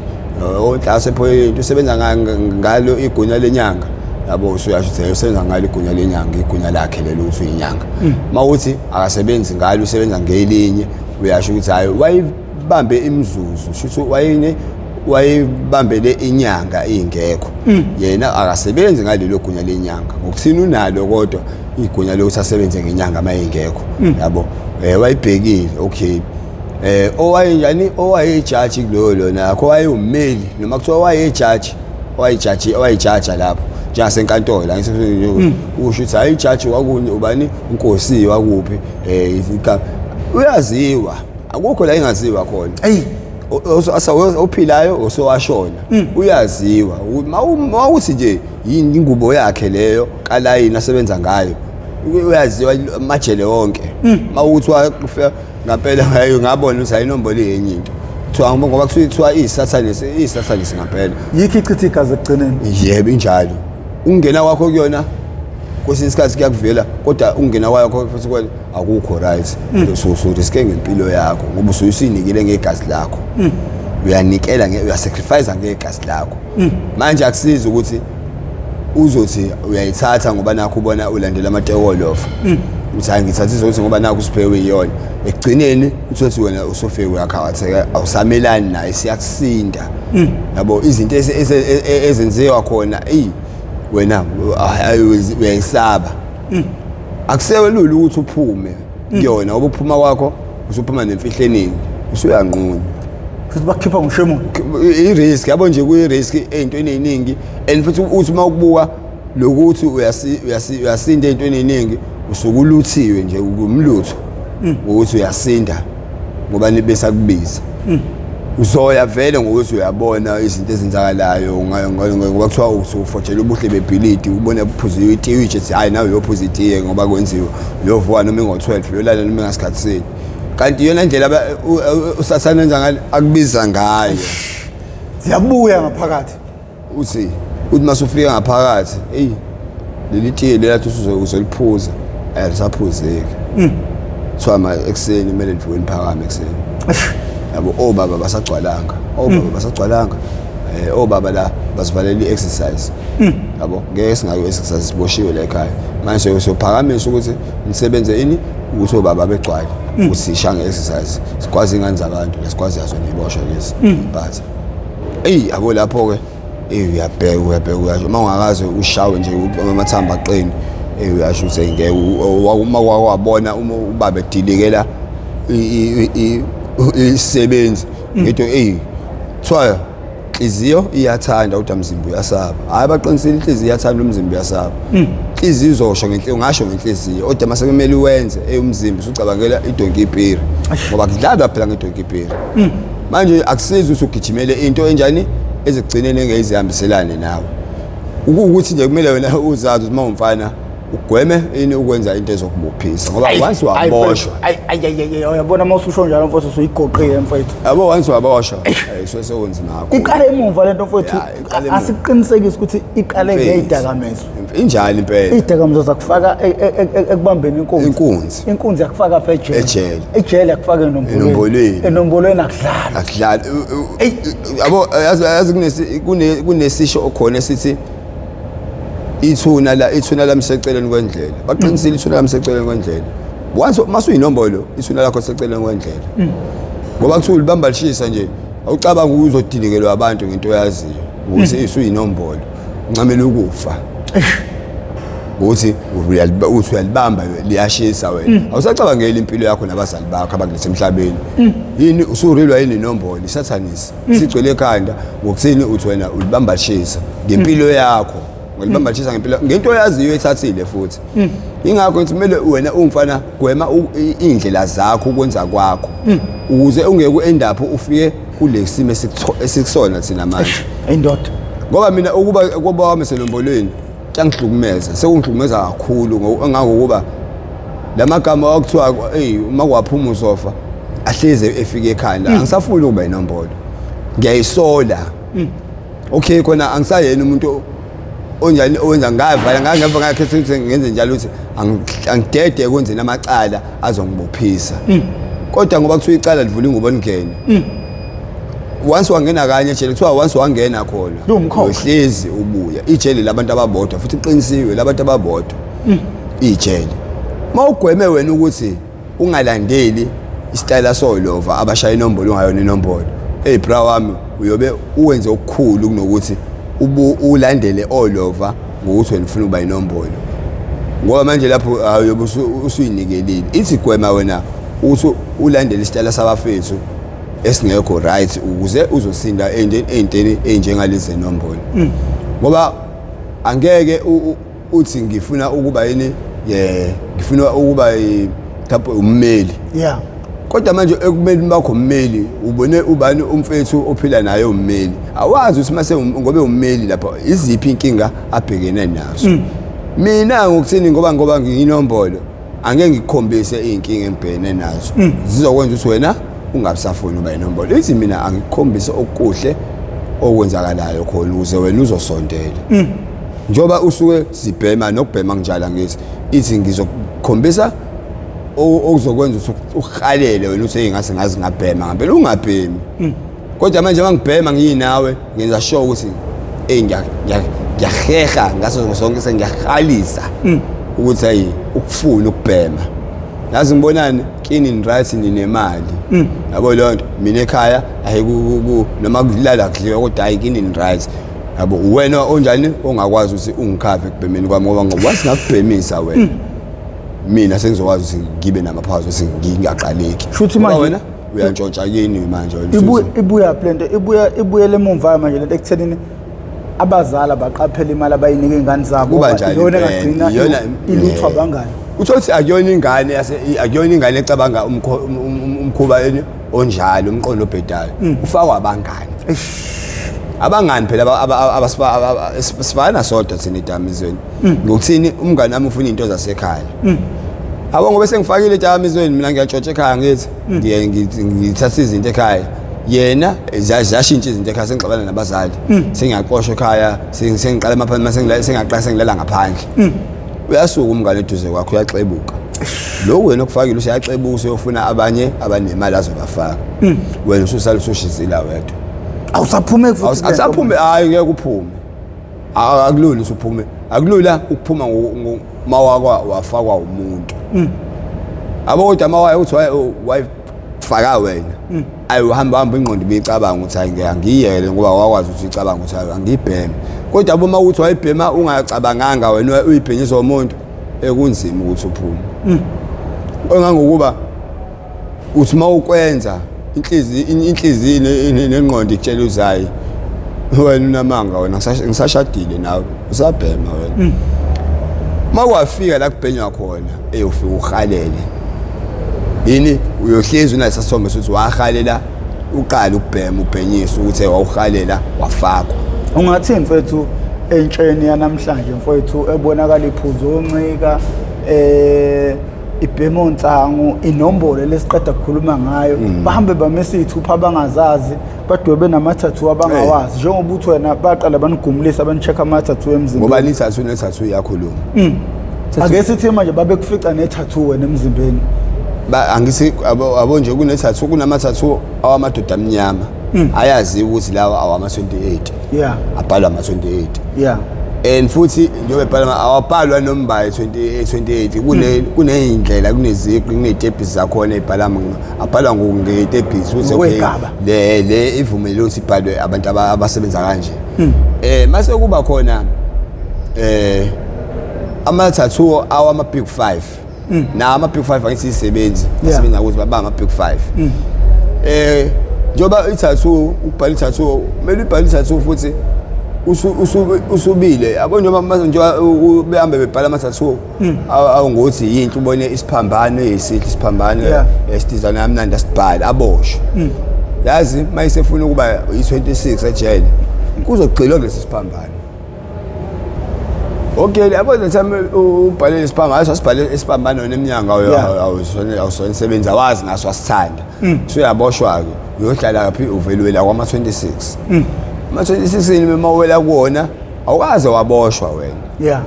Speaker 1: unhlaka wasephoyinti usebenza ngalo igunya lenyanga, yabo, usuyasho ukuthi usebenza ngalo igunya lenyanga, igunya lakhe lelo ukuthi uyinyanga. Mawuthi akasebenzi ngalo, usebenza ngelinye. Uyasho ukuthi hayi, wayibambe imizuzu, shuthi wayene wayibambele inyanga ingekho. Yena akasebenzi ngalelo gunya lenyanga, ngokuthini unalo kodwa igunya lokuthi asebenze ngenyanga uma ingekho, yabo. Wayibhekile, okay. Owayenjani owayejaji kuloyo lona akho wayewummeli noma kuthiwa wayejaji, wayejaji, wayejaja lapho njengasenkantolo, angithi usho ukuthi hayi, ijaji wakunye ubani, inkosi wakuphi, uyaziwa, akukho la ingaziwa khona.
Speaker 2: Eyi.
Speaker 1: Ophilayo osowashona uyaziwa. Mawuthi nje yini ingubo yakhe leyo kalayini asebenza ngayo, uyaziwa amajele wonke. Mawuthi wafika ngampela, hayi, ngabona ukuthi ayinombolo yenye into, kuthiwa ngoba kuthiwa iyisathanisi, iyisathanisi ngampela.
Speaker 2: Yikho ichitha igazi ekugcineni.
Speaker 1: Yebo, injalo. Ukungena kwakho kuyona kwesinye isikhathi kuyakuvela, kodwa ukungena kwakho futhi kwena akukho right. Usuriske ngempilo yakho ngoba usuyinikele ngegazi lakho, uyanikela, uyasacrifice ngegazi lakho. Manje akusizi ukuthi uzothi uyayithatha ngoba nakho ubona ulandela amatekolofa, uthi hayi, ngithathisa ukuthi ngoba nakho usiphewe iyona. Ekugcineni uthothi wena usufike uyakhawatheka, awusamelani naye, siyakusinda, yabo. Izinto ezenziwa khona, eyi, wena uyayisaba. Akusekelula ukuthi uphume kuyona, ngoba ukuphuma kwakho usuphuma nemfihlo eningi, usuyanqunywa.
Speaker 2: Futhi bakukhipha ngoshemula.
Speaker 1: I-risk, yabo nje, kuyi-risk ey'ntweni ey'ningi. And futhi uthi uma ukubuka lokuthi uyasinda ey'ntweni ey'ningi, usuke uluthiwe nje, umlutho ukuthi uyasinda ngoba nibesakubiza. Uzoya vele ngokuthi uyabona izinto ezenzakalayo, ngoba kuthiwa usufojela ubuhle bebhilidi, ubone kuphuziwe itiye, uyitshe ethi hhayi, nawe uyophuza itiye ngoba kwenziwe, uyovuka noma ingo-12, uyolala noma ingasikhathi sini. Kanti iyona ndlela usathane enza ngayo, akubiza ngayo.
Speaker 2: Ziyabuya ngaphakathi.
Speaker 1: Uthi mase ufika ngaphakathi, eyi, leli tiye lelathi uzoliphuza alisaphuzeki. Kuthiwa ma ekuseni kumele nivuke niphakame ekuseni, yabo. Obaba basagcwalanga, obaba basagcwalanga, obaba la basivalela i-exercise, yabo. Ngeke singayo exercise, siboshiwe la ekhaya. Manje siyophakamisa ukuthi nisebenze ini ukuthi obaba begcwale, ukuthi sisha nge-exercise, sikwazi ingane zabantu, lesikwazi yazo niboshwa lezi. But eyi, yabo, lapho-ke, eyi, uyabheka, uyabheka, uyasho uma ungakaze ushawe nje amathambo aqine, eyi, uyasho ukuthi ngeke uma kwawabona uma ubaba edilikela isisebenzi ngento, eyi, kuthiwa inhliziyo iyathanda kodwa umzimba uyasaba. Hhayi, baqinisile, inhliziyo iyathanda, umzimba uyasaba. Inhliziyo uzosho ngenhliziyo, ungasho ngenhliziyo, kodwa mase kumele uwenze, eyi, umzimba usucabangela idonki ipiri, ngoba kudlalwa phela ngedonki ipiri. Manje akusizi ukuthi ugijimele into enjani ezekugcineni engeyizihambiselane nawe. Ukuwukuthi nje kumele wena uzazi ukuthi uma umfana ugweme ini ukwenza into ezokubophisa, ngoba once waboshwa
Speaker 2: Ayi, ayi, ayi, ayi, uyabona uma ususho njalo, mfowethu, usuyigoqile, mfowethu.
Speaker 1: Yabo, once waboshwa, ayi, sekunzima kakhulu.
Speaker 2: Iqale emuva lento, mfowethu.
Speaker 1: Ya, iqale emuva.
Speaker 2: Asikuqinisekise ukuthi iqale
Speaker 1: Mfethu.
Speaker 2: ngeyidakamizwa.
Speaker 1: Injalo impela.
Speaker 2: Iy'dakamizwa zakufaka ekubambeni inkunzi.
Speaker 1: Inkunzi.
Speaker 2: Inkunzi yakufaka apha ejele.
Speaker 1: Ejele.
Speaker 2: Ejele yakufaka enombolweni.
Speaker 1: Enombolweni.
Speaker 2: Enombolweni akudlalwa.
Speaker 1: Akudlali, yabo. Yazi kunesisho okhona esithi ithuna la, ithuna lami seceleni kwendlela. Baqinisile, ithuna lami seceleni kwendlela. Once masuyinombolo, ithuna lakho seceleni kwendlela, ngoba kuthiwa ulibamba lishisa nje, awucabanga uzodinikelwa abantu ngento oyaziyo ukuthi isuyinombolo, uncamela ukufa ukuthi uthi uyalibamba liyashisa. Wena awusacabangeli impilo yakho nabazali bakho abakulethe emhlabeni. Yini usurilwa yini inombolo, isathanisi sigcwele ekhanda ngokuthini? Uthi wena ulibamba lishisa ngempilo yakho, ngolibamba lishisa ngempilo, ngento oyaziyo ethathile futhi. Ingakho ngithi kumele wena ungumfana gwema iy'ndlela zakho, ukwenza kwakho, ukuze ungeke u-end up ufike kule simo esikusona thina manje.
Speaker 2: Indoda.
Speaker 1: Ngoba mina ukuba kuba wami senombolweni kuyangihlukumeza, sekungihlukumeza kakhulu, engangokuba lamagama okuthiwa eyi, uma kwaphuma uzofa, ahleze efike ekhanda. Angisafuni ukuba inombolo, ngiyayisola. Okay, khona angisayena umuntu onjani owenza, ngavala ngangeva, ngakhetha ukuthi ngenze njalo ukuthi angidede ekwenzeni amacala azongibophisa. Kodwa ngoba kuthiwa icala livula ingubo lingene, once wangena kanye ejele, kuthiwa once wangena khona
Speaker 2: Liwumkhokha.
Speaker 1: uhlezi ubuya. Ijele labantu ababodwa, futhi iqinisiwe labantu ababodwa ijele. Uma ugweme wena ukuthi ungalandeli Isitayela solova abashaya inombolo ungayona inombolo. Hey bra wami, uyobe uwenze okukhulu kunokuthi ubu ulandele olova ngokuthi wena ufuna ukuba inombolo. Ngoba manje lapho uyobe usuyinikelile. Ithi gwema wena ukuthi ulandele isitayela sabafethu esingekho right ukuze uzosinda ey'ntweni ey'njengalezi zenombolo. Ngoba angeke uthi ngifuna ukuba yini, ngifuna ukuba mhlawumbe ummeli. Kodwa manje ekumele bakho ummeli, ubone ubani umfethu ophila naye ummeli, awazi ukuthi mase ngobe ummeli lapha iziphi inkinga abhekene nazo. Mina ngokuthini, ngoba ngiyinombolo, angeke ngikukhombise iy'nkinga engibhekene nazo. Zizokwenza ukuthi wena ungabisafuni uba inombolo. Ithi mina angikukhombise okuhle okwenzakalayo khona ukuze wena uzosondela. Njengoba usuke sibhema nokubhema kunjalo, angithi ithi ngizokukhombisa okuzokwenza ukuthi uhalele wena uthi ngase ngazi ngabhema ngempela, ungabhemi. Kodwa manje mangibhema ngiyinawe ngenza sure ukuthi hey ngiyaheha ngaso sonke, sengiyahalisa ukuthi hayi ukufuna ukubhema. Yazi ngibonani kini ni right ninemali. Yabo leyo nto, mina ekhaya hayi noma kulala kudliwa kodwa hayi kini ni right. Yabo wena onjani ongakwazi ukuthi ungikhave ekubhemeni kwami, ngoba ngokwazi ngakubhemisa wena. Mina sengizokwazi ukuthi ngibe namaphazu ukuthi ngingaqaleki.
Speaker 2: Shuthi manje
Speaker 1: wena uyantshontsha kini manje wena.
Speaker 2: Ibuya lento, ibuya ibuyele emumva manje lento ekuthenini abazali abaqaphela imali abayinika iy'ngane zabo.
Speaker 1: Kuba njani
Speaker 2: iyona engagcina iluthwa abangani.
Speaker 1: Uthola ukuthi akuyona ingane yase akuyona ingane ecabanga umkhuba onjalo, umqondo obhedayo. Ufakwa abangani. Abangani phela sifana sodwa thina edamizweni. Ngokuthini umngani wami ufuna into zasekhaya. Abo ngoba sengifakile edamizweni mina ngiyatshontsha ekhaya, ngithi ngithatha izinto ekhaya. Yena ziyashintsha izinto ekhaya, sengixabana nabazali. Sengiyaxoshwa ekhaya, sengiqala amaphandle, sengiyaqala sengilala ngaphandle. Uyasuka umngane eduze kwakho uyaxebuka. Lokhu wena okufakile useyaxebuka, useyofuna abanye abanemali azobafaka. Wena ususala usushizila wedwa.
Speaker 2: Awusaphume futhi.
Speaker 1: Awusaphume, hayi ngeke uphume. Akulula usuphume. Akulula ukuphuma mawakwa wafakwa umuntu. Abo kodwa mawaya uthi wayifaka wena. Ayi uhamba hamba ingqondo ibicabanga ukuthi hayi ngiyeke ngoba wakwazi ukuthi ucabanga ukuthi angibheme. Kodwa uma uthi wayibhema ungacabanganga wena uyibhenyisa umuntu, ekunzima ukuthi uphume. Engangokuba uthi mawukwenza inhliziyo nengqondo ikutshela uzayi wena unamanga wena, ngisashadile nawe usabhema wena. Makwafika la kubhenywa khona eyofika uhalele yini, uyohlezi unalesasithombe sokuthi wahalela uqala ukubhema ubhenyisa ukuthi wawuhalela wafakwa.
Speaker 2: Ungathini mfethu entsheni yanamhlanje mfethu ebonakala iphuzo oncika ibhema onsangu, inombolo lesiqeda kukhuluma ngayo, bahambe bamisa iy'thupha abangazazi, badwebe nama-tattoo abangawazi, njengoba uthi wena baqala banigumulisa bani-check ama-tattoo emzimbeni.
Speaker 1: Ngoba ni-tattoo ne-tattoo iyakhuluma.
Speaker 2: Ake sithi manje babekufica ne-tattoo wena emzimbeni.
Speaker 1: Angithi abo nje kune-tattoo, kunama-tattoo awamadoda amnyama. Ayaziwa ukuthi lawa awama-28. Abhalwa ama-28. And futhi njengoba ebhalwa awabhalwa noma 28, kuney'ndlela, kuneziqi, kuney'tebhisi zakhona ey'bhala, abhalwa ngey'tebhisi ukuthi okay le ivumele ukuthi ibhalwe abantu abasebenza kanje. Mase kuba khona ama-tattoo awama big 5. Na ama big 5 angithi isebenzi asebenza ukuthi baba ama big 5. Njengoba i-tattoo, ukubhala i-tattoo, kumele ubhale i-tattoo futhi usubile. Yabo njengoba njengoba behambe bebhala ama-tattoo awungothi yinto ubone isiphambano esihle, isiphambano esidizana kamnandi asibhale aboshwe. Yazi mayisefuna ukuba i-26 ejele kuzogxilwa kulesi siphambano. Okay, yabo le time ubhale isiphambano, asibhale isiphambano nemnyango awusona isebenza awazi ngaso asithanda. Usuyaboshwa ke, uyohlala laphi uvelwela kwama 26. Ama 26 yini uma uwela kuwona awukaze waboshwa wena.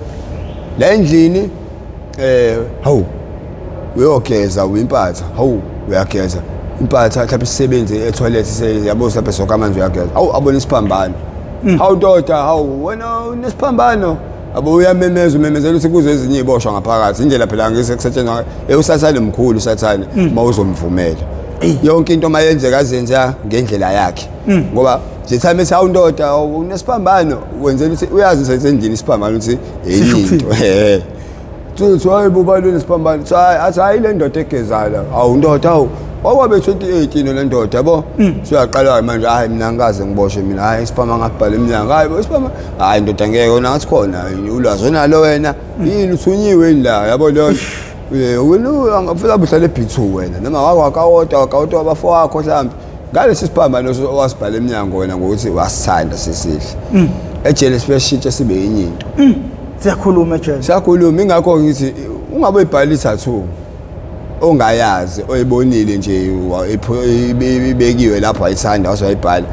Speaker 1: La endlini hawu uyogeza uyimpatha, hawu uyageza impatha mhlawumbe isisebenzi etoilet yabo mhlawumbe soka amanzi uyageza, hawu abona isiphambano. Hawu ndoda, hawu wena unesiphambano. Abo uyamemeza, umemezela ukuthi kuze ezinye iziboshwa ngaphakathi. Indlela phela ngise kusetshenzwa usathane mkhulu usathane uma uzomvumela. Yonke into mayenzeka azenza ngendlela yakhe. Ngoba nje time ethi awundoda unesiphambano wenzela ukuthi uyazi usendlini isiphambano ukuthi
Speaker 2: Sisho
Speaker 1: enye into. Eh. Uthi hayi bo bani unesiphambano. Uthi hayi athi hayi le ndoda egezayo la. Awu ndoda awu. Wabe 2018 le ndoda yabo. Suyaqala manje hayi mina ngikaze ngiboshwe mina hayi isiphama ngabhala emnyango. Hayi bo isiphama hayi ndoda ngeke wena ngathi khona ulwazi onalo wena. Yini uthunyiwe yini la yabo leyo. Wena angafika uhlale e-B2 wena noma wakawodwa wakawodwa abafowakho mhlawumbe. Ngalesi siphambano owasibhala emnyango wena ngokuthi wasithanda sesihle. Ejele sifike sishintshe sibe yenye into.
Speaker 2: Siyakhuluma ejele.
Speaker 1: Siyakhuluma ingakho ngithi ungabe uyibhala i-tattoo ongayazi oyibonile nje ibekiwe lapho ayithanda wase wayibhala.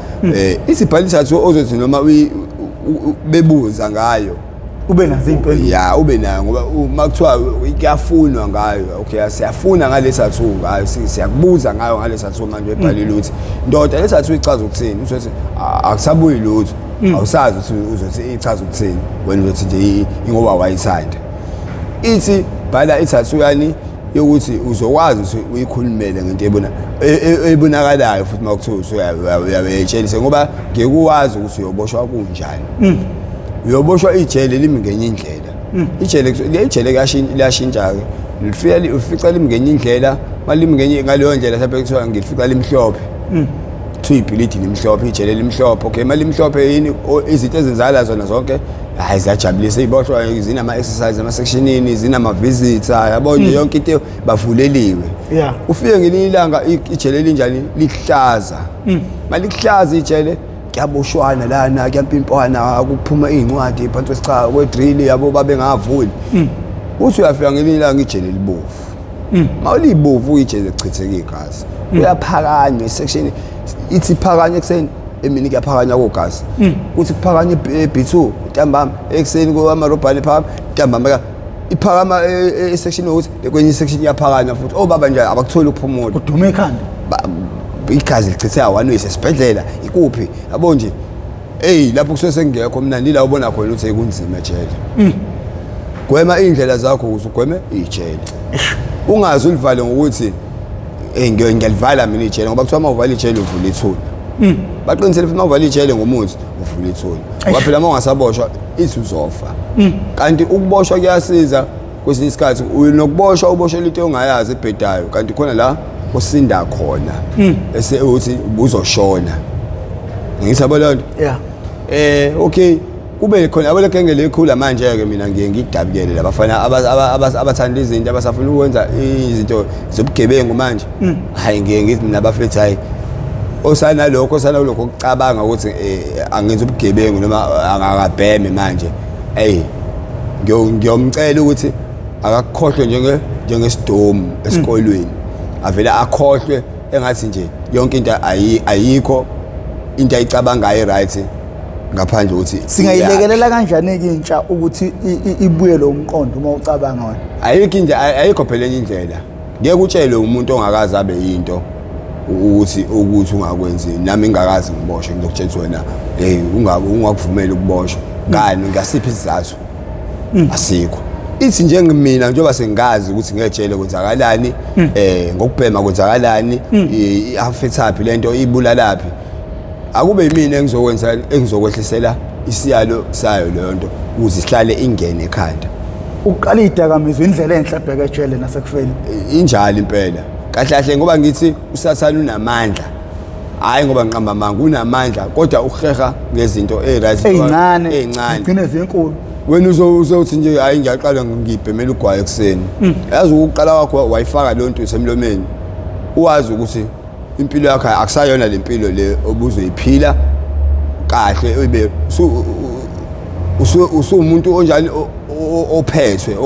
Speaker 1: Ithi bhala i-tattoo ozothi noma bebuza ngayo
Speaker 2: Ube nazo iy'mpendulo.
Speaker 1: Ya ube nayo ngoba uma kuthiwa kuyafunwa ngayo okay siyafuna ngale tattoo ngayo siyakubuza ngayo ngale tattoo manje ebhalile ukuthi ndoda le tattoo ichaza ukuthini uzothi akusabuyi lutho awusazi ukuthi uzothi ichaza ukuthini wena uzothi nje ingoba wayithanda. Ithi bhala i-tattoo yani yokuthi uzokwazi ukuthi uyikhulumele ngento ebona ebonakalayo futhi uma kuthiwa uyayitshelisa ngoba ngeke uwazi ukuthi uyoboshwa kunjani. Uyoboshwa ijele limi ngenye indlela. Ijele le ijele liyashintsha-ke lifika ufica limi ngenye indlela malimi ngenye ngaleyo ndlela mhlawumbe kuthiwa ngilifica limhlophe. Kuthiwa ibhilidi limhlophe ijele limhlophe okay malimhlophe yini izinto ezenzakala zona zonke hayi ziyajabulisa iy'boshwa zinama-exercise ema-sectionini zinama-visitor yabo nje yonke into bavuleliwe. Ufike ngelinye ilanga ijele linjani lihlaza. Malikuhlaza ijele kuyaboshwana lana kuyampimpwana kuphuma iy'ncwadi phansi kwesicha kwe-drill yabo babengavuli. Uthi uyafika ngelinye ilanga ijele libovu. Mawulibovu ijele lichitheka igazi. Kuyaphakanywa isection ithi phakanywa ekuseni emini kuyaphakanywa kogazi. Kuthi kuphakanywa e-B2 ntambama ekuseni kwamarobhani phakama ntambama iphakama e-section ukuthi kwenye isection iyaphakanywa futhi obaba nje abakutholi ukuphumula.
Speaker 2: Kudume ikhanda.
Speaker 1: Igazi lichitheka one way sesibhedlela ikuphi yabo nje hey lapho kusuke sengekho mnandi la ubona khona ukuthi kunzima ejele. Gwema indlela zakho ukuze ugweme ijele. Ungaze ulivale ngokuthi hey ngiyalivala mina ijele ngoba kuthiwa uma uvala ijele uvula ithuna. Baqinisele futhi uma uvala ijele ngomuthi uvula ithuna. Ngoba phela uma ungasaboshwa ithi uzofa. Kanti ukuboshwa kuyasiza kwesinye isikhathi unokuboshwa uboshwe into ongayazi ebhedayo kanti khona la osinda khona ese uthi uzoshona. Ngithi yabo leyo nto.
Speaker 2: Yeah.
Speaker 1: Okay kube khona yabo legenge lekhula manje ke mina ngiye ngikudabukele labafana abathanda izinto abasafuna ukwenza izinto zobugebengu manje. Hayi ngiye ngithi mina bafethu hayi osanalokho osanalokho ukucabanga ukuthi angenza ubugebengu noma angakabheme manje. Hey ngiyomcela ukuthi akakhohlwe njengesidomu esikolweni. Avele akhohlwe engathi nje yonke into ayikho into ayicabangayo right ngaphandle ukuthi
Speaker 2: Singayilekelela kanjani ke intsha ukuthi ibuye lo mqondo uma ucabanga wena?
Speaker 1: Ayikho into ayikho phela enye indlela. Ngeke utshelwe umuntu ongakaze abe yinto ukuthi ungakwenzi nami ngingakaze ngiboshwe ngizokutshela wena hey ungakuvumeli ukuboshwa ngani ngasiphi isizathu asikho. Ithi njengimina njengoba sengazi ukuthi ngejele kwenzakalani ngokubhema kwenzakalani i-affectaphi lento ibulalaphi akube yimina engizokwenza engizokwehlisela isiyalo sayo leyo nto ukuze ihlale ingene ekhanda.
Speaker 2: Uqala idakamizwa indlela enhle ebheke ejele nasekufeni.
Speaker 1: Injalo impela. Kahle kahle ngoba ngithi usathane unamandla. Hayi ngoba ngiqamba amanga unamandla kodwa uheha ngezinto e-right
Speaker 2: Ezincane. Ezincane. Zigcine zinkulu.
Speaker 1: Wena uzothi nje hayi ngiyaqala ngibhemela ugwayi ekuseni. Yazi ukuqala kwakho wayifaka leyo nto isemlomeni. Uwazi ukuthi impilo yakho akusayona le mpilo le obuzoyiphila kahle ube usumuntu onjani ophethwe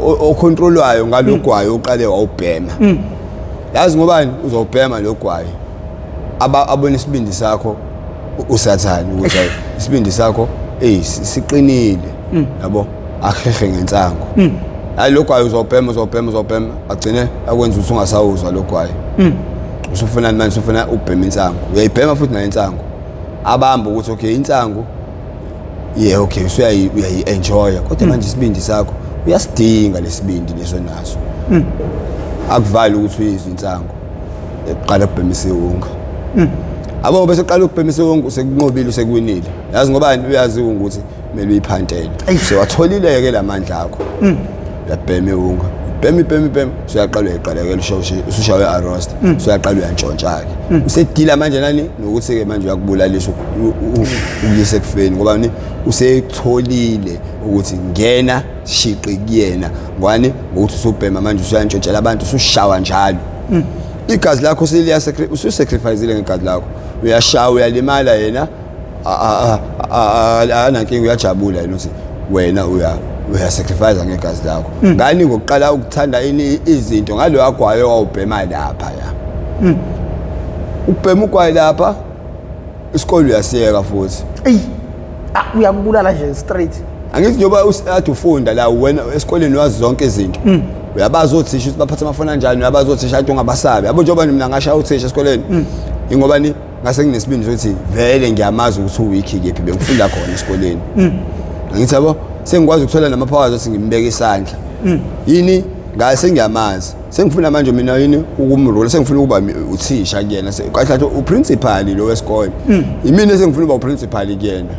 Speaker 1: ocontrolwayo ngalogwayi oqale wawubhema. Yazi ngobani uzobhema logwayi abona isibindi sakho usathane ukuthi isibindi sakho siqinile yabo ahehe ngensango. Hayi logwayi uzobhema uzobhema uzobhema agcine akwenza ukuthi ungasawuzwa logwayi. Usufuna manje usufuna ubhema insango uyayibhema futhi nayo insango abamba ukuthi okay insango yeah okay usuyayi-enjoya kodwa manje isibindi sakho uyasidinga lesibindi leso naso. Akuvali ukuthi uyizwe insango. Eqala ukubhema isiwunga. Abo bese qala ukubhema isiwunga, usekunqobile, usekuwinile. Yazi ngobani? Uyazi ukuthi kumele uyiphantele. Sewatholile ke lamandla akho. Uyabhema iwunga, bhema, ibhema, ibhema, usuyaqala uyayiqalekela, usushawe arrest, usuyaqala uyantshontsha-ke, usedila manje nani nokuthi-ke manje uyakubulalisa, ukuyisa ekufeni, ngoba ni usekutholile ukuthi ngena shiqi kuyena ngwani, ngokuthi usubhema manje, usuyantshontshela abantu, usushawa njalo, igazi lakho ususacrificeile ngegazi lakho, uyashawa, uyalimala, yena anankinga, uyajabula yena ukuthi wena uyasacrifice ngegazi lakho. Ngani? Ngokuqala ukuthanda ini? Izinto ngalo agwayo wawubhema lapha, ya ukubhema ugwayi lapha, isikole uyasiyeka futhi.
Speaker 2: Eyi, ah, uyakubulala nje straight.
Speaker 1: Angithi njengoba ade ufunda la wena esikoleni, wazi zonke izinto, uyabazi othisha ukuthi baphatha amafoni kanjani, uyabazi othisha kanti ungabasabi yabo. Njengoba mina ngashaya uthisha esikoleni, ingoba ni ngase nginesibindi sokuthi vele ngiyamazi ukuthi uweak kephi, bengifunda khona esikoleni. Angithi yabo, sengikwazi ukuthola nama-powers ukuthi ngimbeke isandla yini ngaye, sengiyamazi, sengifuna manje mina yini ukumrula, sengifuna ukuba uthisha kuyena. Kahle kahle uprincipal lo wesikole yimina, sengifuna ukuba uprincipal kuyena.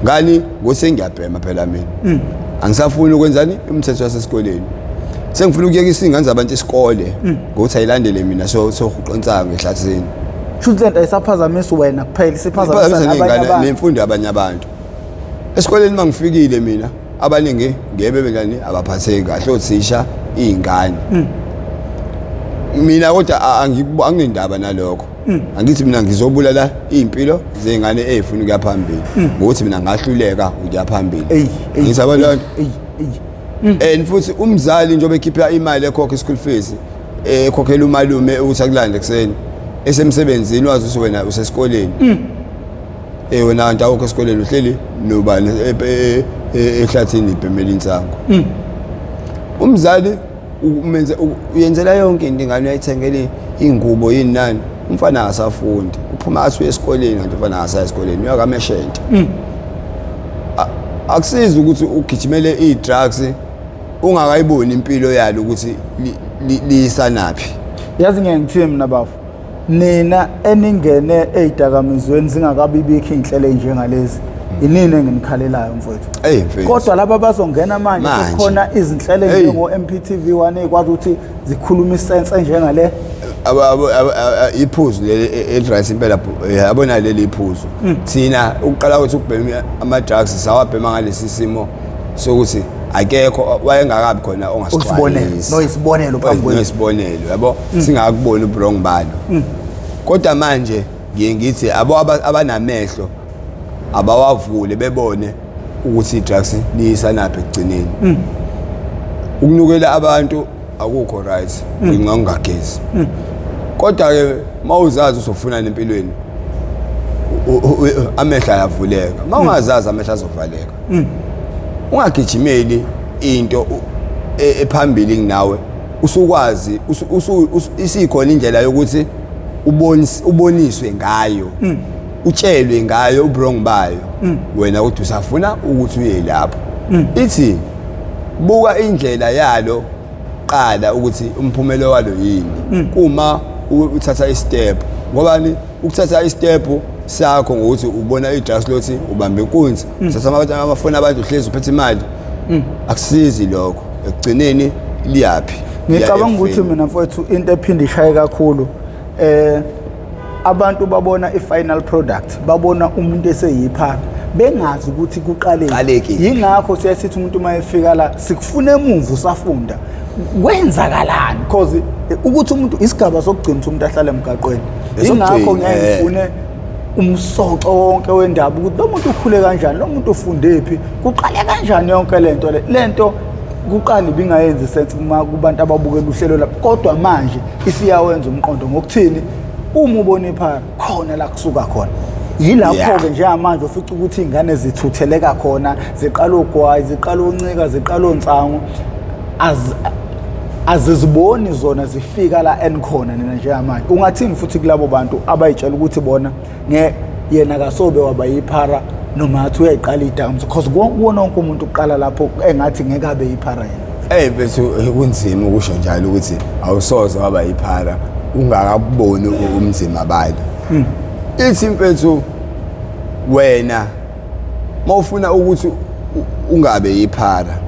Speaker 1: Ngani? Ngosengiyabhema phela mina, angisafuni ukwenzani umthetho wasesikoleni, sengifuna ukuyekisa iy'ngane zabantu isikole ngokuthi ayilandele mina, so sohuqa insango ehlathini.
Speaker 2: Shuthi lento ayisaphazamisi wena kuphela, isiphazamisa
Speaker 1: iphazamisa
Speaker 2: nabanye
Speaker 1: ney'ngane
Speaker 2: abantu.
Speaker 1: Nemfundo yabanye abantu esikoleni. Uma ngifikile mina, abaningi ngebe benjani, abaphatheki kahle othisha, iy'ngane. Mina kodwa anginendaba nalokho. Angithi mina ngizobulala iy'mpilo zey'ngane ey'funa ukuya phambili ngokuthi mina ngahluleka ukuya phambili.
Speaker 2: Eyi, eyi,
Speaker 1: Ngithi yabo leyo nto.
Speaker 2: Eyi, eyi.
Speaker 1: And futhi umzali njengoba ekhipha imali, ekhokha i-school fees, ekhokhela umalume ukuthi akulande ekuseni esemsebenzini, wazi ukuthi wena usesikoleni, wena kanti awukho esikoleni, uhleli nobani ehlathini ibhemela insango. Umzali umenze uyenzela yonke into ingane, uyayithengela ingubo, yini nani, umfana akasafundi, uphuma athi uya esikoleni kanti umfana akasaya esikoleni, uya kameshente. Akusizi ukuthi ugijimele i-drugs ungakayiboni impilo yalo ukuthi liyisanaphi.
Speaker 2: Yazi ngeke ngithiwe mina bafo, nina eningene ey'dakamizweni zingakabibikho iy'nhlelo ey'njengalezi, inini enginikhalelayo mfowethu.
Speaker 1: Eyi mfethu.
Speaker 2: Kodwa laba bazongena manje,
Speaker 1: Manje.
Speaker 2: sekukhona izinhlelo
Speaker 1: Eyi.
Speaker 2: njengo-MPTV 1 ey'kwazi ukuthi zikhulume isense njengale.
Speaker 1: Iphuzu leli eli-right impela, yabona leli iphuzu. Thina ukuqala kwethu ukubhema ama-drugs sawabhema ngalesi simo sokuthi akekho, wayengakabi khona
Speaker 2: Usibonelo.
Speaker 1: ongasixwayisa.
Speaker 2: Noyisibonelo phambi kwethu.
Speaker 1: Noyisibonelo, yabo, singakuboni ubu-wrong balo. Kodwa manje ngiye ngithi abo abanamehlo abawavule bebone ukuthi i-drugs liyisanaphi ekugcineni. Ukunukela abantu akukho right, ngingangagezi. Kodwa-ke uma uzazi uzofuna empilweni, amehlo ayavuleka. Uma ungazazi, amehlo azovaleka. Ungagijimeli into ephambili kunawe, usukwazi isikhona indlela yokuthi uboniswe ngayo, utshelwe ngayo ubu-wrong bayo, wena kodwa usafuna ukuthi uye lapho. Ithi buka indlela yalo qala ukuthi umphumelo walo yini kuma uthatha istep. Ngobani ukuthatha istep sakho ngokuthi ubona i-drugs lothi ubambe inkunzi, uthatha amafoni abantu, uhlezi uphethe imali, akusizi lokho ekugcineni, liyaphi? Liya
Speaker 2: Ngicabanga ukuthi
Speaker 1: ekufeni.
Speaker 2: Mina mfowethu, into ephinde ishaye kakhulu, abantu babona i-final product, babona umuntu eseyiphara bengazi ukuthi kuqale
Speaker 1: Qale kephi.
Speaker 2: Yingakho siye sithi umuntu uma efika la, sikufuna emuva usafunda kwenzakalani, because ukuthi umuntu isigaba sokugcina ukuthi umuntu ahlale emgaqweni.
Speaker 1: Esokugcina,
Speaker 2: Yingakho ngiyaye ngifune umsoco wonke wendaba ukuthi lo muntu ukhule kanjani, lo muntu ufundephi, kuqale kanjani yonke lento le. Lento kuqala ibingayenzi sense kuma kubantu ababukela uhlelo lapho, kodwa manje isiyawenza umqondo ngokuthini uma ubona iphara khona la kusuka khona. Yilapho-ke njengamanje ufica ukuthi iy'ngane zithutheleka khona, ziqala ogwayi, ziqala oncika, ziqala onsangu, aziziboni zona zifika la enikhona nina njengamanje. Ungathini futhi kulabo bantu abayitshela ukuthi bona nge yena kasobe waba yiphara, noma athi uyayiqala idakamizwa, because kuwona wonke umuntu uqala lapho engathi ngeke abe yiphara yena?
Speaker 1: Ey mfethu, kunzima ukusho njalo ukuthi awusoze waba yiphara. Ungakaboni umzima balo. Ithi mfethu wena mawufuna ukuthi ungabe yiphara,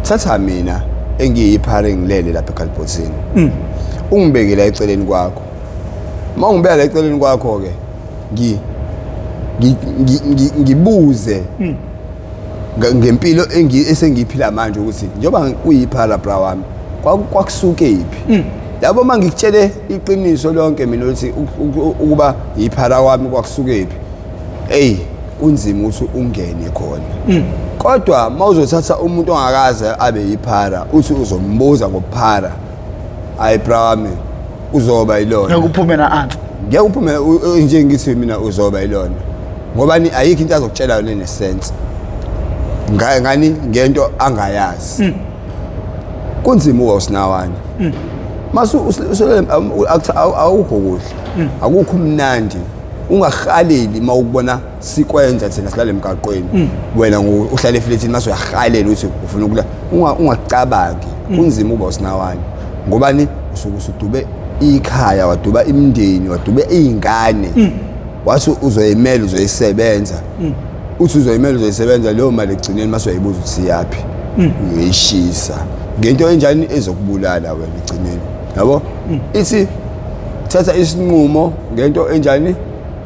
Speaker 1: thatha mina engiyiphara engilele lapha ekhalibhothini, ungibeke la eceleni kwakho. Uma ungibeka la eceleni kwakho ke ngibuze ngempilo esengiyiphila manje ukuthi njengoba kuyiphara bra wami kwakusukephi. Yabo, uma ngikutshele iqiniso lonke mina ukuthi ukuba yiphara kwami kwakusukephi, ey, kunzima ukuthi ungene khona. Kodwa uma uzothatha umuntu ongakaze abe yiphara uthi uzombuza ngobuphara, hayi bra wami, uzoba yilona.
Speaker 2: Ngeke uphume na answer.
Speaker 1: Ngeke uphume nje, ngithi mina uzoba yilona ngoba ni ayikho into azokutshela yona enesense ngani ngento angayazi. Kunzima uba usinawane masu awukho kuhle, akukho umnandi. Ungahaleli uma ukubona sikwenza thina silale emgaqweni, wena uhlala efletini, mase uyahalela ukuthi ufuna ukula. Ungacabangi, kunzima uba usinawane ngobani usuke usudube ikhaya, waduba imindeni, wadube iy'ngane, wathi uzoyimela uzoyisebenza, uthi uzoyimela uzoyisebenza leyo mali, ekugcineni mase uyayibuza ukuthi iyaphi, uyoyishisa ngento enjani ezokubulala wena ekugcineni. Yabo, ithi thatha isinqumo ngento enjani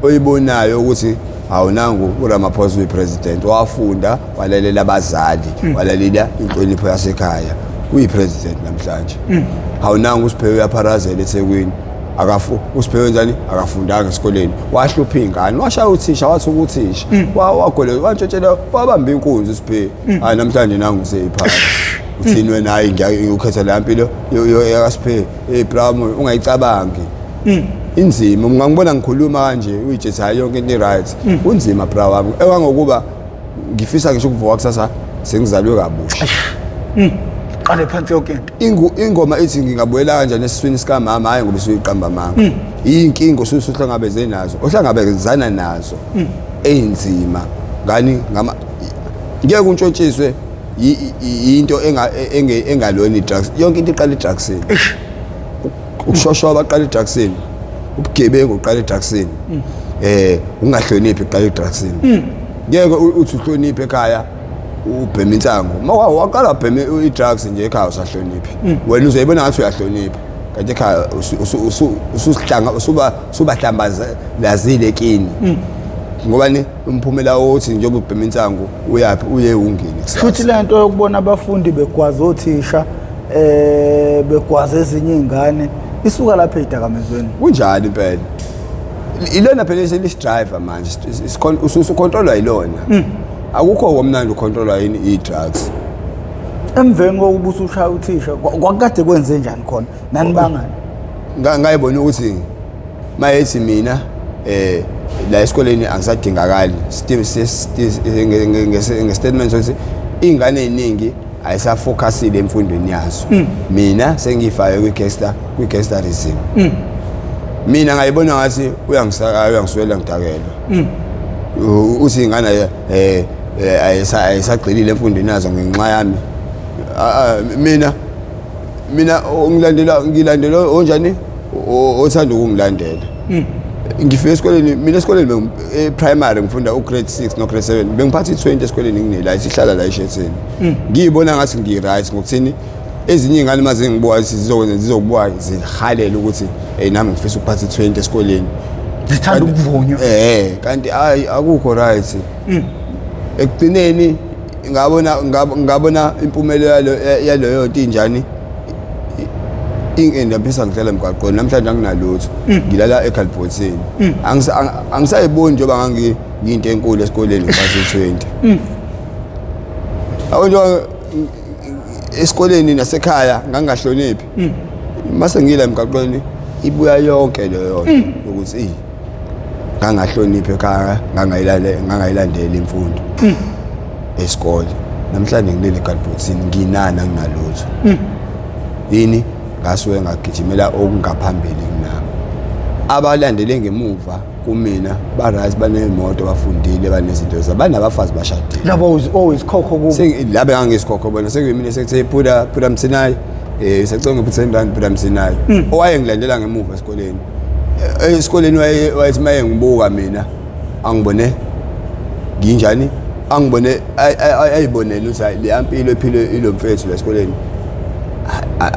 Speaker 1: oyibonayo ukuthi awunangu uRamaphosa uyi-president, wafunda, walalela abazali, walalela inhlonipho yasekhaya, uyi-president namhlanje. Awunangu uSiphewe uyapharazela eThekwini, akafu uSiphewe wenzani? Akafundanga esikoleni, wahlupha iy'ngane, washaya uthisha, wathi ukuthisha wagole, wantshontshela, wabamba inkunzi uSiphewe. Hayi, namhlanje nangu useyiphara. Uthini wena? Hayi, ukhetha leya mpilo yakaSiphewe. Hey bra, ungayicabangi, inzima. Ungangibona ngikhuluma kanje uyitshethi, hayi, yonke into i-right. Kunzima bra wami, ewangokuba ngifisa ngisho ukuvuka kusasa sengizalwe kabusha.
Speaker 2: Qale phansi yonke into.
Speaker 1: Ingoma ithi ngingabuyela kanjani esiswini sikamama? Hhayi, ngoba isuyiqamba amanga. Iy'nkinga osuke uhlangabeze nazo, ohlangabezana nazo ey'nzima ngani ngama ngeke untshontshiswe into engalona i-drugs. Yonke into iqala e-drugsini. Ukushoshoba baqala e-drugsini, ubugebengu uqala e-drugsini, ungahloniphi uqala e-drugsini. Ngeke uthi uhloniphe ekhaya ubhema insangu. Uma waqala wabhema i-drugs nje ekhaya usahloniphi, wena uzoyibona ngathi uyahlonipha, kanti ekhaya ususihlanga usuba subahlambalazile kini. Ngoba ni umphumela wokuthi njengoba ubhema insangu uyaphi? Uye ungene kusasa.
Speaker 2: Futhi le nto yokubona abafundi begwaza othisha, begwaza ezinye iy'ngane, isuka lapha ey'dakamizweni.
Speaker 1: Kunjalo impela. Ilona phela eselisi-driver manje, usukhontrolwa yilona. Akukho komnandi ukhontrolwa yini? I-drugs.
Speaker 2: Emveni kokuba usushaya uthisha, kwakukade kwenze njani khona? Nanibangani?
Speaker 1: Ngayibona ukuthi mayethi mina la esikoleni angisadingakali nge-statement sokuthi iy'ngane ey'ningi ayisafocusile emfundweni yazo, mina sengiyifake kwi-gangsterism. Mina ngayibona ngathi uyangiswela, ngidakelwa. Uthi ingane ayisagxilile emfundweni yazo ngenxa yami. Mina ngilandela onjani othanda ukungilandela. Ngifike esikoleni mina, esikoleni e-primary ngifunda u-grade 6 no-grade 7, bengiphatha i-20 esikoleni, ngine-light ihlala la eshethini. Ngiyibona ngathi ngi-right ngokuthini ezinye iy'ngane uma zingibuka zizokwenza, zizokubuka zihalela ukuthi hey, nami ngifisa ukuphatha i-20 esikoleni.
Speaker 2: Zithanda ukuvunywa.
Speaker 1: Kanti hayi, akukho right. Ekugcineni ngabona impumelo yaloyo nto injani, ingendaphisa ngihlala emgwaqweni. Namhlanje anginalutho, ngilala ekhalibhothini. Angisayiboni njengoba ngangiyinto enkulu esikoleni ngiphatha i-20. Yabo, njengoba esikoleni nasekhaya ngangingahloniphi, mase ngila emgaqweni ibuya yonke leyo nto ukuthi eyi, ngangahloniphi ekhaya, ngangayilandeli imfundo esikole. Namhlanje ngilele ekhalibhothini, nginani? Anginalutho. Yini? Ngasuke ngagijimela okungaphambili kunami. Abalandele ngemuva kumina ba-right, baney'moto, bafundile, banezinto zabo, banabafazi, bashadile.
Speaker 2: Labo oyizikhokho kubo.
Speaker 1: Labe ngangisikhokho bona, sekuyimina sekuthe phuda phuda msinayi. Sacela ngiphi 10 rand phela msinayo. Owayengilandela ngemuva esikoleni. Esikoleni wayethi maye ngibuka mina angibone nginjani angibone ayibonele ukuthi hayi le mpilo ephile ilo mfethu la esikoleni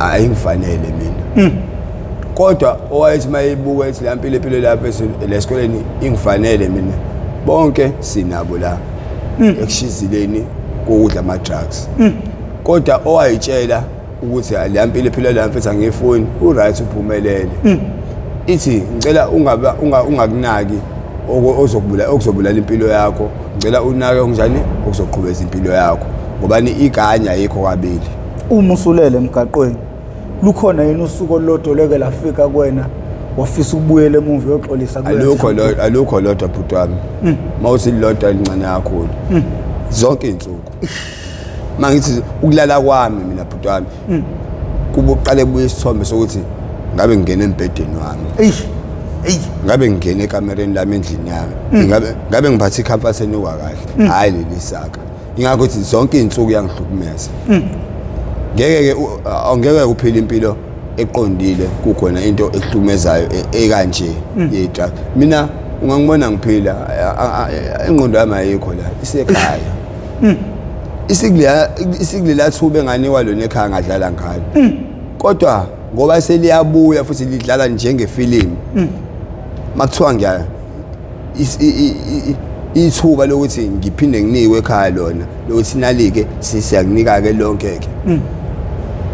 Speaker 1: ayingifanele mina. Kodwa owayethi mayebuka ethi le mpilo ephile lapha la esikoleni ingifanele mina. Bonke sinabo la ekushizileni kokudla ama drugs. Kodwa owayitshela ukuthi le mpilo ephila la mfethu angiyifuni, u-right uphumelele. Ithi ngicela ungaba ungakunaki ozokubulala okuzobulala impilo yakho, ngicela unake okunjani okuzoqhubeza impilo yakho ngobani iganya ayikho kabili.
Speaker 2: Uma usulele emgaqweni lukhona yini usuku olulodwa olweke lafika kuwena wafisa ukubuyela emuva uyoxolisa kuwena?
Speaker 1: Alukho lo alukho lodwa bhuti wami. Mawuthi lilodwa lincane kakhulu. Zonke izinsuku. Mangithi ukulala kwami mina bhuti wami kuba uqale kubuye isithombe sokuthi ngabe ngingena embhedeni wami.
Speaker 2: Eish. Eish.
Speaker 1: Ngabe ngingena ekamereni lami endlini yami. Ngabe ngiphathe icomfort enuka kahle. Hayi leli saka. Ingakho ukuthi zonke izinsuku yangihlukumeza. Ngeke ke angeke uphile impilo eqondile kukhona into ehlukumezayo ekanje ye-drug. Mina ungangibona ngiphila ingqondo yami ayikho la isekhaya. Isikulela thuba enganikwa lona ekhaya ngadlala ngalo. Kodwa ngoba seliyabuya futhi lidlala njengefilimu. Makuthiwa ngiya ithuba lokuthi ngiphinde nginikwe ekhaya lona lokuthi nalike siyakunika ke lonke ke.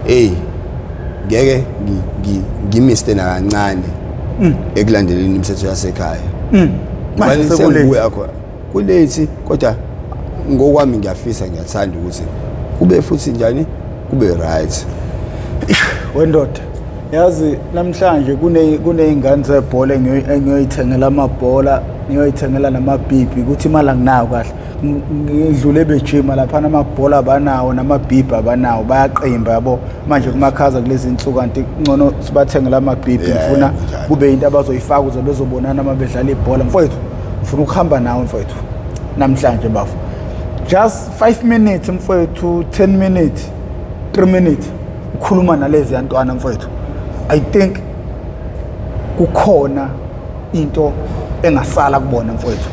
Speaker 1: Hey ngeke ngimiste nakancane ekulandeleni imithetho yasekhaya.
Speaker 2: Manje
Speaker 1: sekulate khona. Kulate kodwa ngokwami ngiyafisa ngiyathanda ukuthi kube futhi njani kube right.
Speaker 2: Wendoda yazi namhlanje kuneyingane zebhola engiyoyithengela amabhola ngiyoyithengela namabhibhi ukuthi imali anginayo kahle. Ngidlule bejima lapha amabhola abanawo namabhibhi abanawo bayaqimba yabo manje kumakhaza kulezi insuku kanti ngcono sibathengela amabhibhi ngifuna kube into abazoyifaka ukuze bezobonana uma bedlala ibhola. Mfowethu ngifuna ukuhamba nawe mfowethu namhlanje bafo. Just 5 minutes mfowethu, 10 minutes, 3 minutes ukhuluma nalezi yantwana mfowethu. I think kukhona into engasala kubona mfowethu.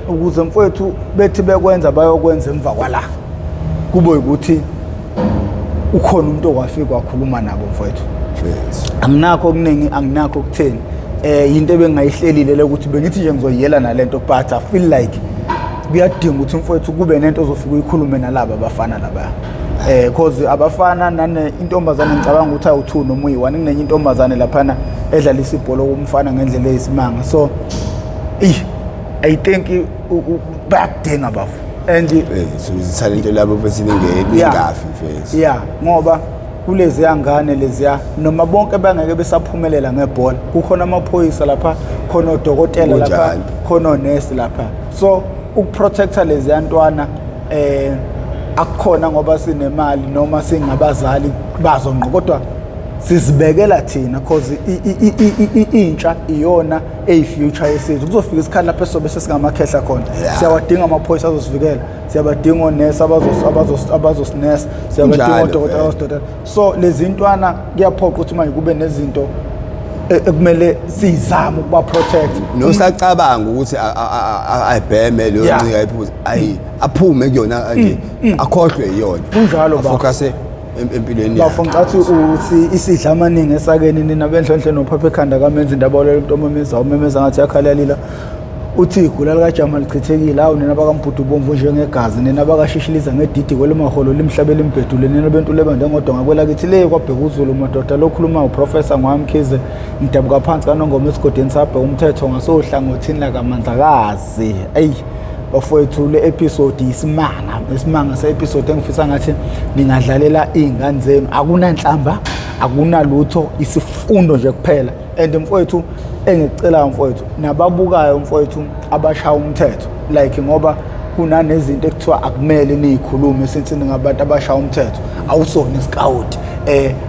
Speaker 2: Ukuze mfowethu bethi bekwenza bayokwenza emva kwala. Kube ukuthi ukhona umuntu okwafika wakhuluma nabo mfowethu. Anginakho okuningi, anginakho okutheni. Into ebengayihlelile le ukuthi bengithi nje ngizoyiyela nalento but I feel like kuyadinga ukuthi mfowethu kube nento ozofika uyikhulume nalaba abafana laba. Cause abafana nane intombazane ngicabanga ukuthi awu2 noma uyi1 kunenye intombazane laphana edlalisa ibhola kumfana ngendlela eyisimanga. So I think bayakudinga bafo. And
Speaker 1: so into labo futhi ningafi mfethu.
Speaker 2: Yeah, ngoba kulezi yangane leziya noma bonke bangeke besaphumelela ngebhola kukhona amaphoyisa lapha, khona odokotela lapha, khona onesi lapha. So ukuprotecta lezi yantwana akukhona ngoba sinemali noma singabazali bazo ngqo, kodwa sizibekela thina cause intsha iyona eyi-future yesizwe. Kuzofika isikhathi lapho esizobe sesingamakhehla khona. Siyawadinga amaphoyisa azosivikela, siyabadinga onesi abazosinesa, siyabadinga odokotela abazosidokotela. So lezi ntwana kuyaphoqa ukuthi manje kube nezinto ekumele sizame ukuba protect.
Speaker 1: Nosacabanga ukuthi ayibheme leyo ncika iphuze ayi aphume kuyona nje akhohlwe iyona.
Speaker 2: Kunjalo baba.
Speaker 1: Afocuse empilweni
Speaker 2: yakhe. Bafo ngicathi uthi isidla amaningi esakeni nina benhlonhle nophapha ekhanda kamenza indaba leyo umuntu omemeza umemeza ngathi yakhalalila. Uthi igula likaJama lichithekile, awu nina bakaMbhudu bomvu njengegazi, nina bakashishiliza ngedidi kwelimaholo limhlabe limbhedule, nina bentuleba njengodonga kwelakithi le kwabheka uZulu madoda. Lokhuluma uProfessor Ngwamkhize, ngidabuka phansi kaNongoma esigodini sabheka umthetho ngasohlangothini lakaMandlakazi. Eyi bafowethu, le episode isimanga, isimanga se-episode engifisa ngathi ningadlalela iy'ngane zenu. Akunanhlamba, akunalutho, isifundo nje kuphela. And mfowethu engikucelayo mfowethu nababukayo mfowethu abashaya umthetho like ngoba kunanezinto ekuthiwa akumele niyikhulume since ningabantu abashaya umthetho, awusona isikawuti.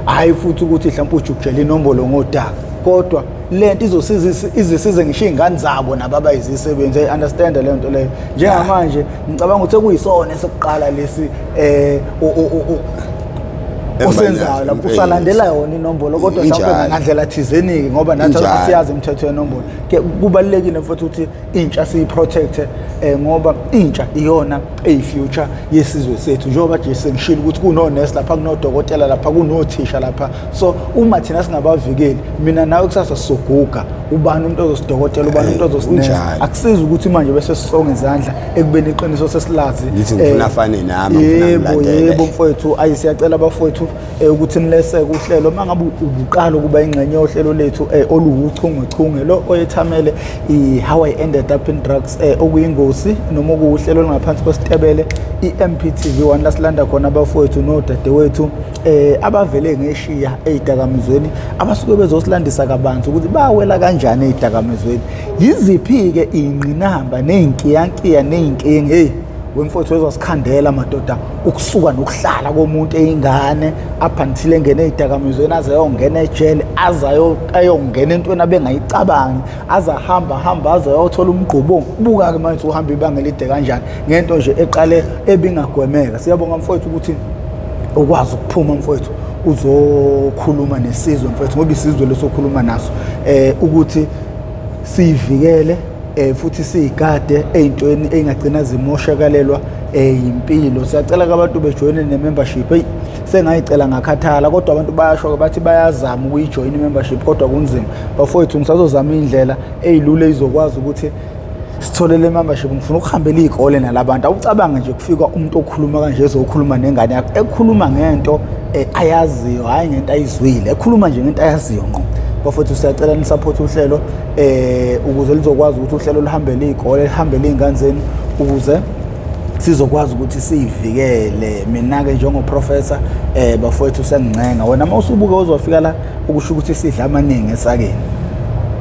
Speaker 2: Hayi futhi ukuthi mhlawumbe ujukujela inombolo ngodaka, kodwa lento izosiza izisize ngisho iy'ngane zabo nabo abayizisebenzi. I understand leyo nto leyo. Njengamanje ngicabanga ukuthi sekuyisona esekuqala lesi Osenzayo lapho usalandela yona inombolo, kodwa mhlawumbe ngandlela thizeni-ke, ngoba nathi asiyazi imithetho yenombolo. Kubalulekile mfowethu ukuthi intsha siyiprotecte, ngoba intsha iyona eyi-future yesizwe sethu. Njengoba nje sengishilo ukuthi kunonesi lapha, kunodokotela lapha, kunothisha lapha. So uma thina singabavikeli, mina nawe kusasa sizoguga, ubani umuntu ozosidokotela, ubani umuntu ozosinesa? Akusizi ukuthi manje bese sisonga izandla ekubeni iqiniso sesilazi.
Speaker 1: Ngithi ngifuna afane nami, ngifuna
Speaker 2: Yebo.
Speaker 1: ngilandele.
Speaker 2: Yebo mfowethu, ayi, siyacela abafowethu ukuthi nileseke uhlelo. Uma ngabe ubuqala ukuba ingxenye yohlelo lethu oluwuchungechunge lo oyethamele i-How I Ended Up in Drugs, okuyingosi noma okuwuhlelo olungaphansi kwesitebele i-MPTV 1, lasilanda khona abafowethu nodadewethu abavele ngeshiya ey'dakamizweni, abasuke bezosilandisa kabanzi ukuthi bawela kanjani ey'dakamizweni, yiziphi-ke iy'ngqinamba ney'nkiyankiya ney'nkinga. Hey wemfowethu, wezosikhandela madoda ukusuka nokuhlala komuntu eyingane up until engene ey'dakamizweni, aze ayongena ejele, aze ayongena entweni abengayicabangi, aze ahamba hamba aze ayothola umgqubo. Buka-ke manje uhamba ibanga elide kanjani ngento nje eqale ebingagwemeka. Siyabonga mfowethu ukuthi ukwazi ukuphuma mfowethu uzokhuluma nesizwe mfowethu, ngoba isizwe lesokhuluma naso ukuthi siyivikele futhi siyigade ey'ntweni ey'ngagcina zimoshakalelwa yimpilo. Siyacela ke abantu bejoyine ne-membership. Eyi, sengayicela ngakhathala, kodwa abantu bayasho-ke, bathi bayazama ukuyijoyina i-membership kodwa kunzima. Bafowethu, ngisazozama iy'ndlela ey'lula ey'zokwazi ukuthi sithole le membership. Ngifuna ukuhambela iy'kole nalabantu. Awucabange nje kufika umuntu okhuluma kanje, ezokhuluma nengane yakho, ekhuluma ngento ayaziyo, hhayi ngento ayizwile, ekhuluma nje ngento ayaziyo ngqo. Bafowethu, siyacela ni-support uhlelo ukuze lizokwazi ukuthi uhlelo luhambele iy'kole, lihambele iy'ngane zenu, ukuze sizokwazi ukuthi siyivikele. Mina-ke njengoprofessor, bafowethu, sengincenga wena uma usubuke uzofika la, ukusho ukuthi sidla amaningi esakeni.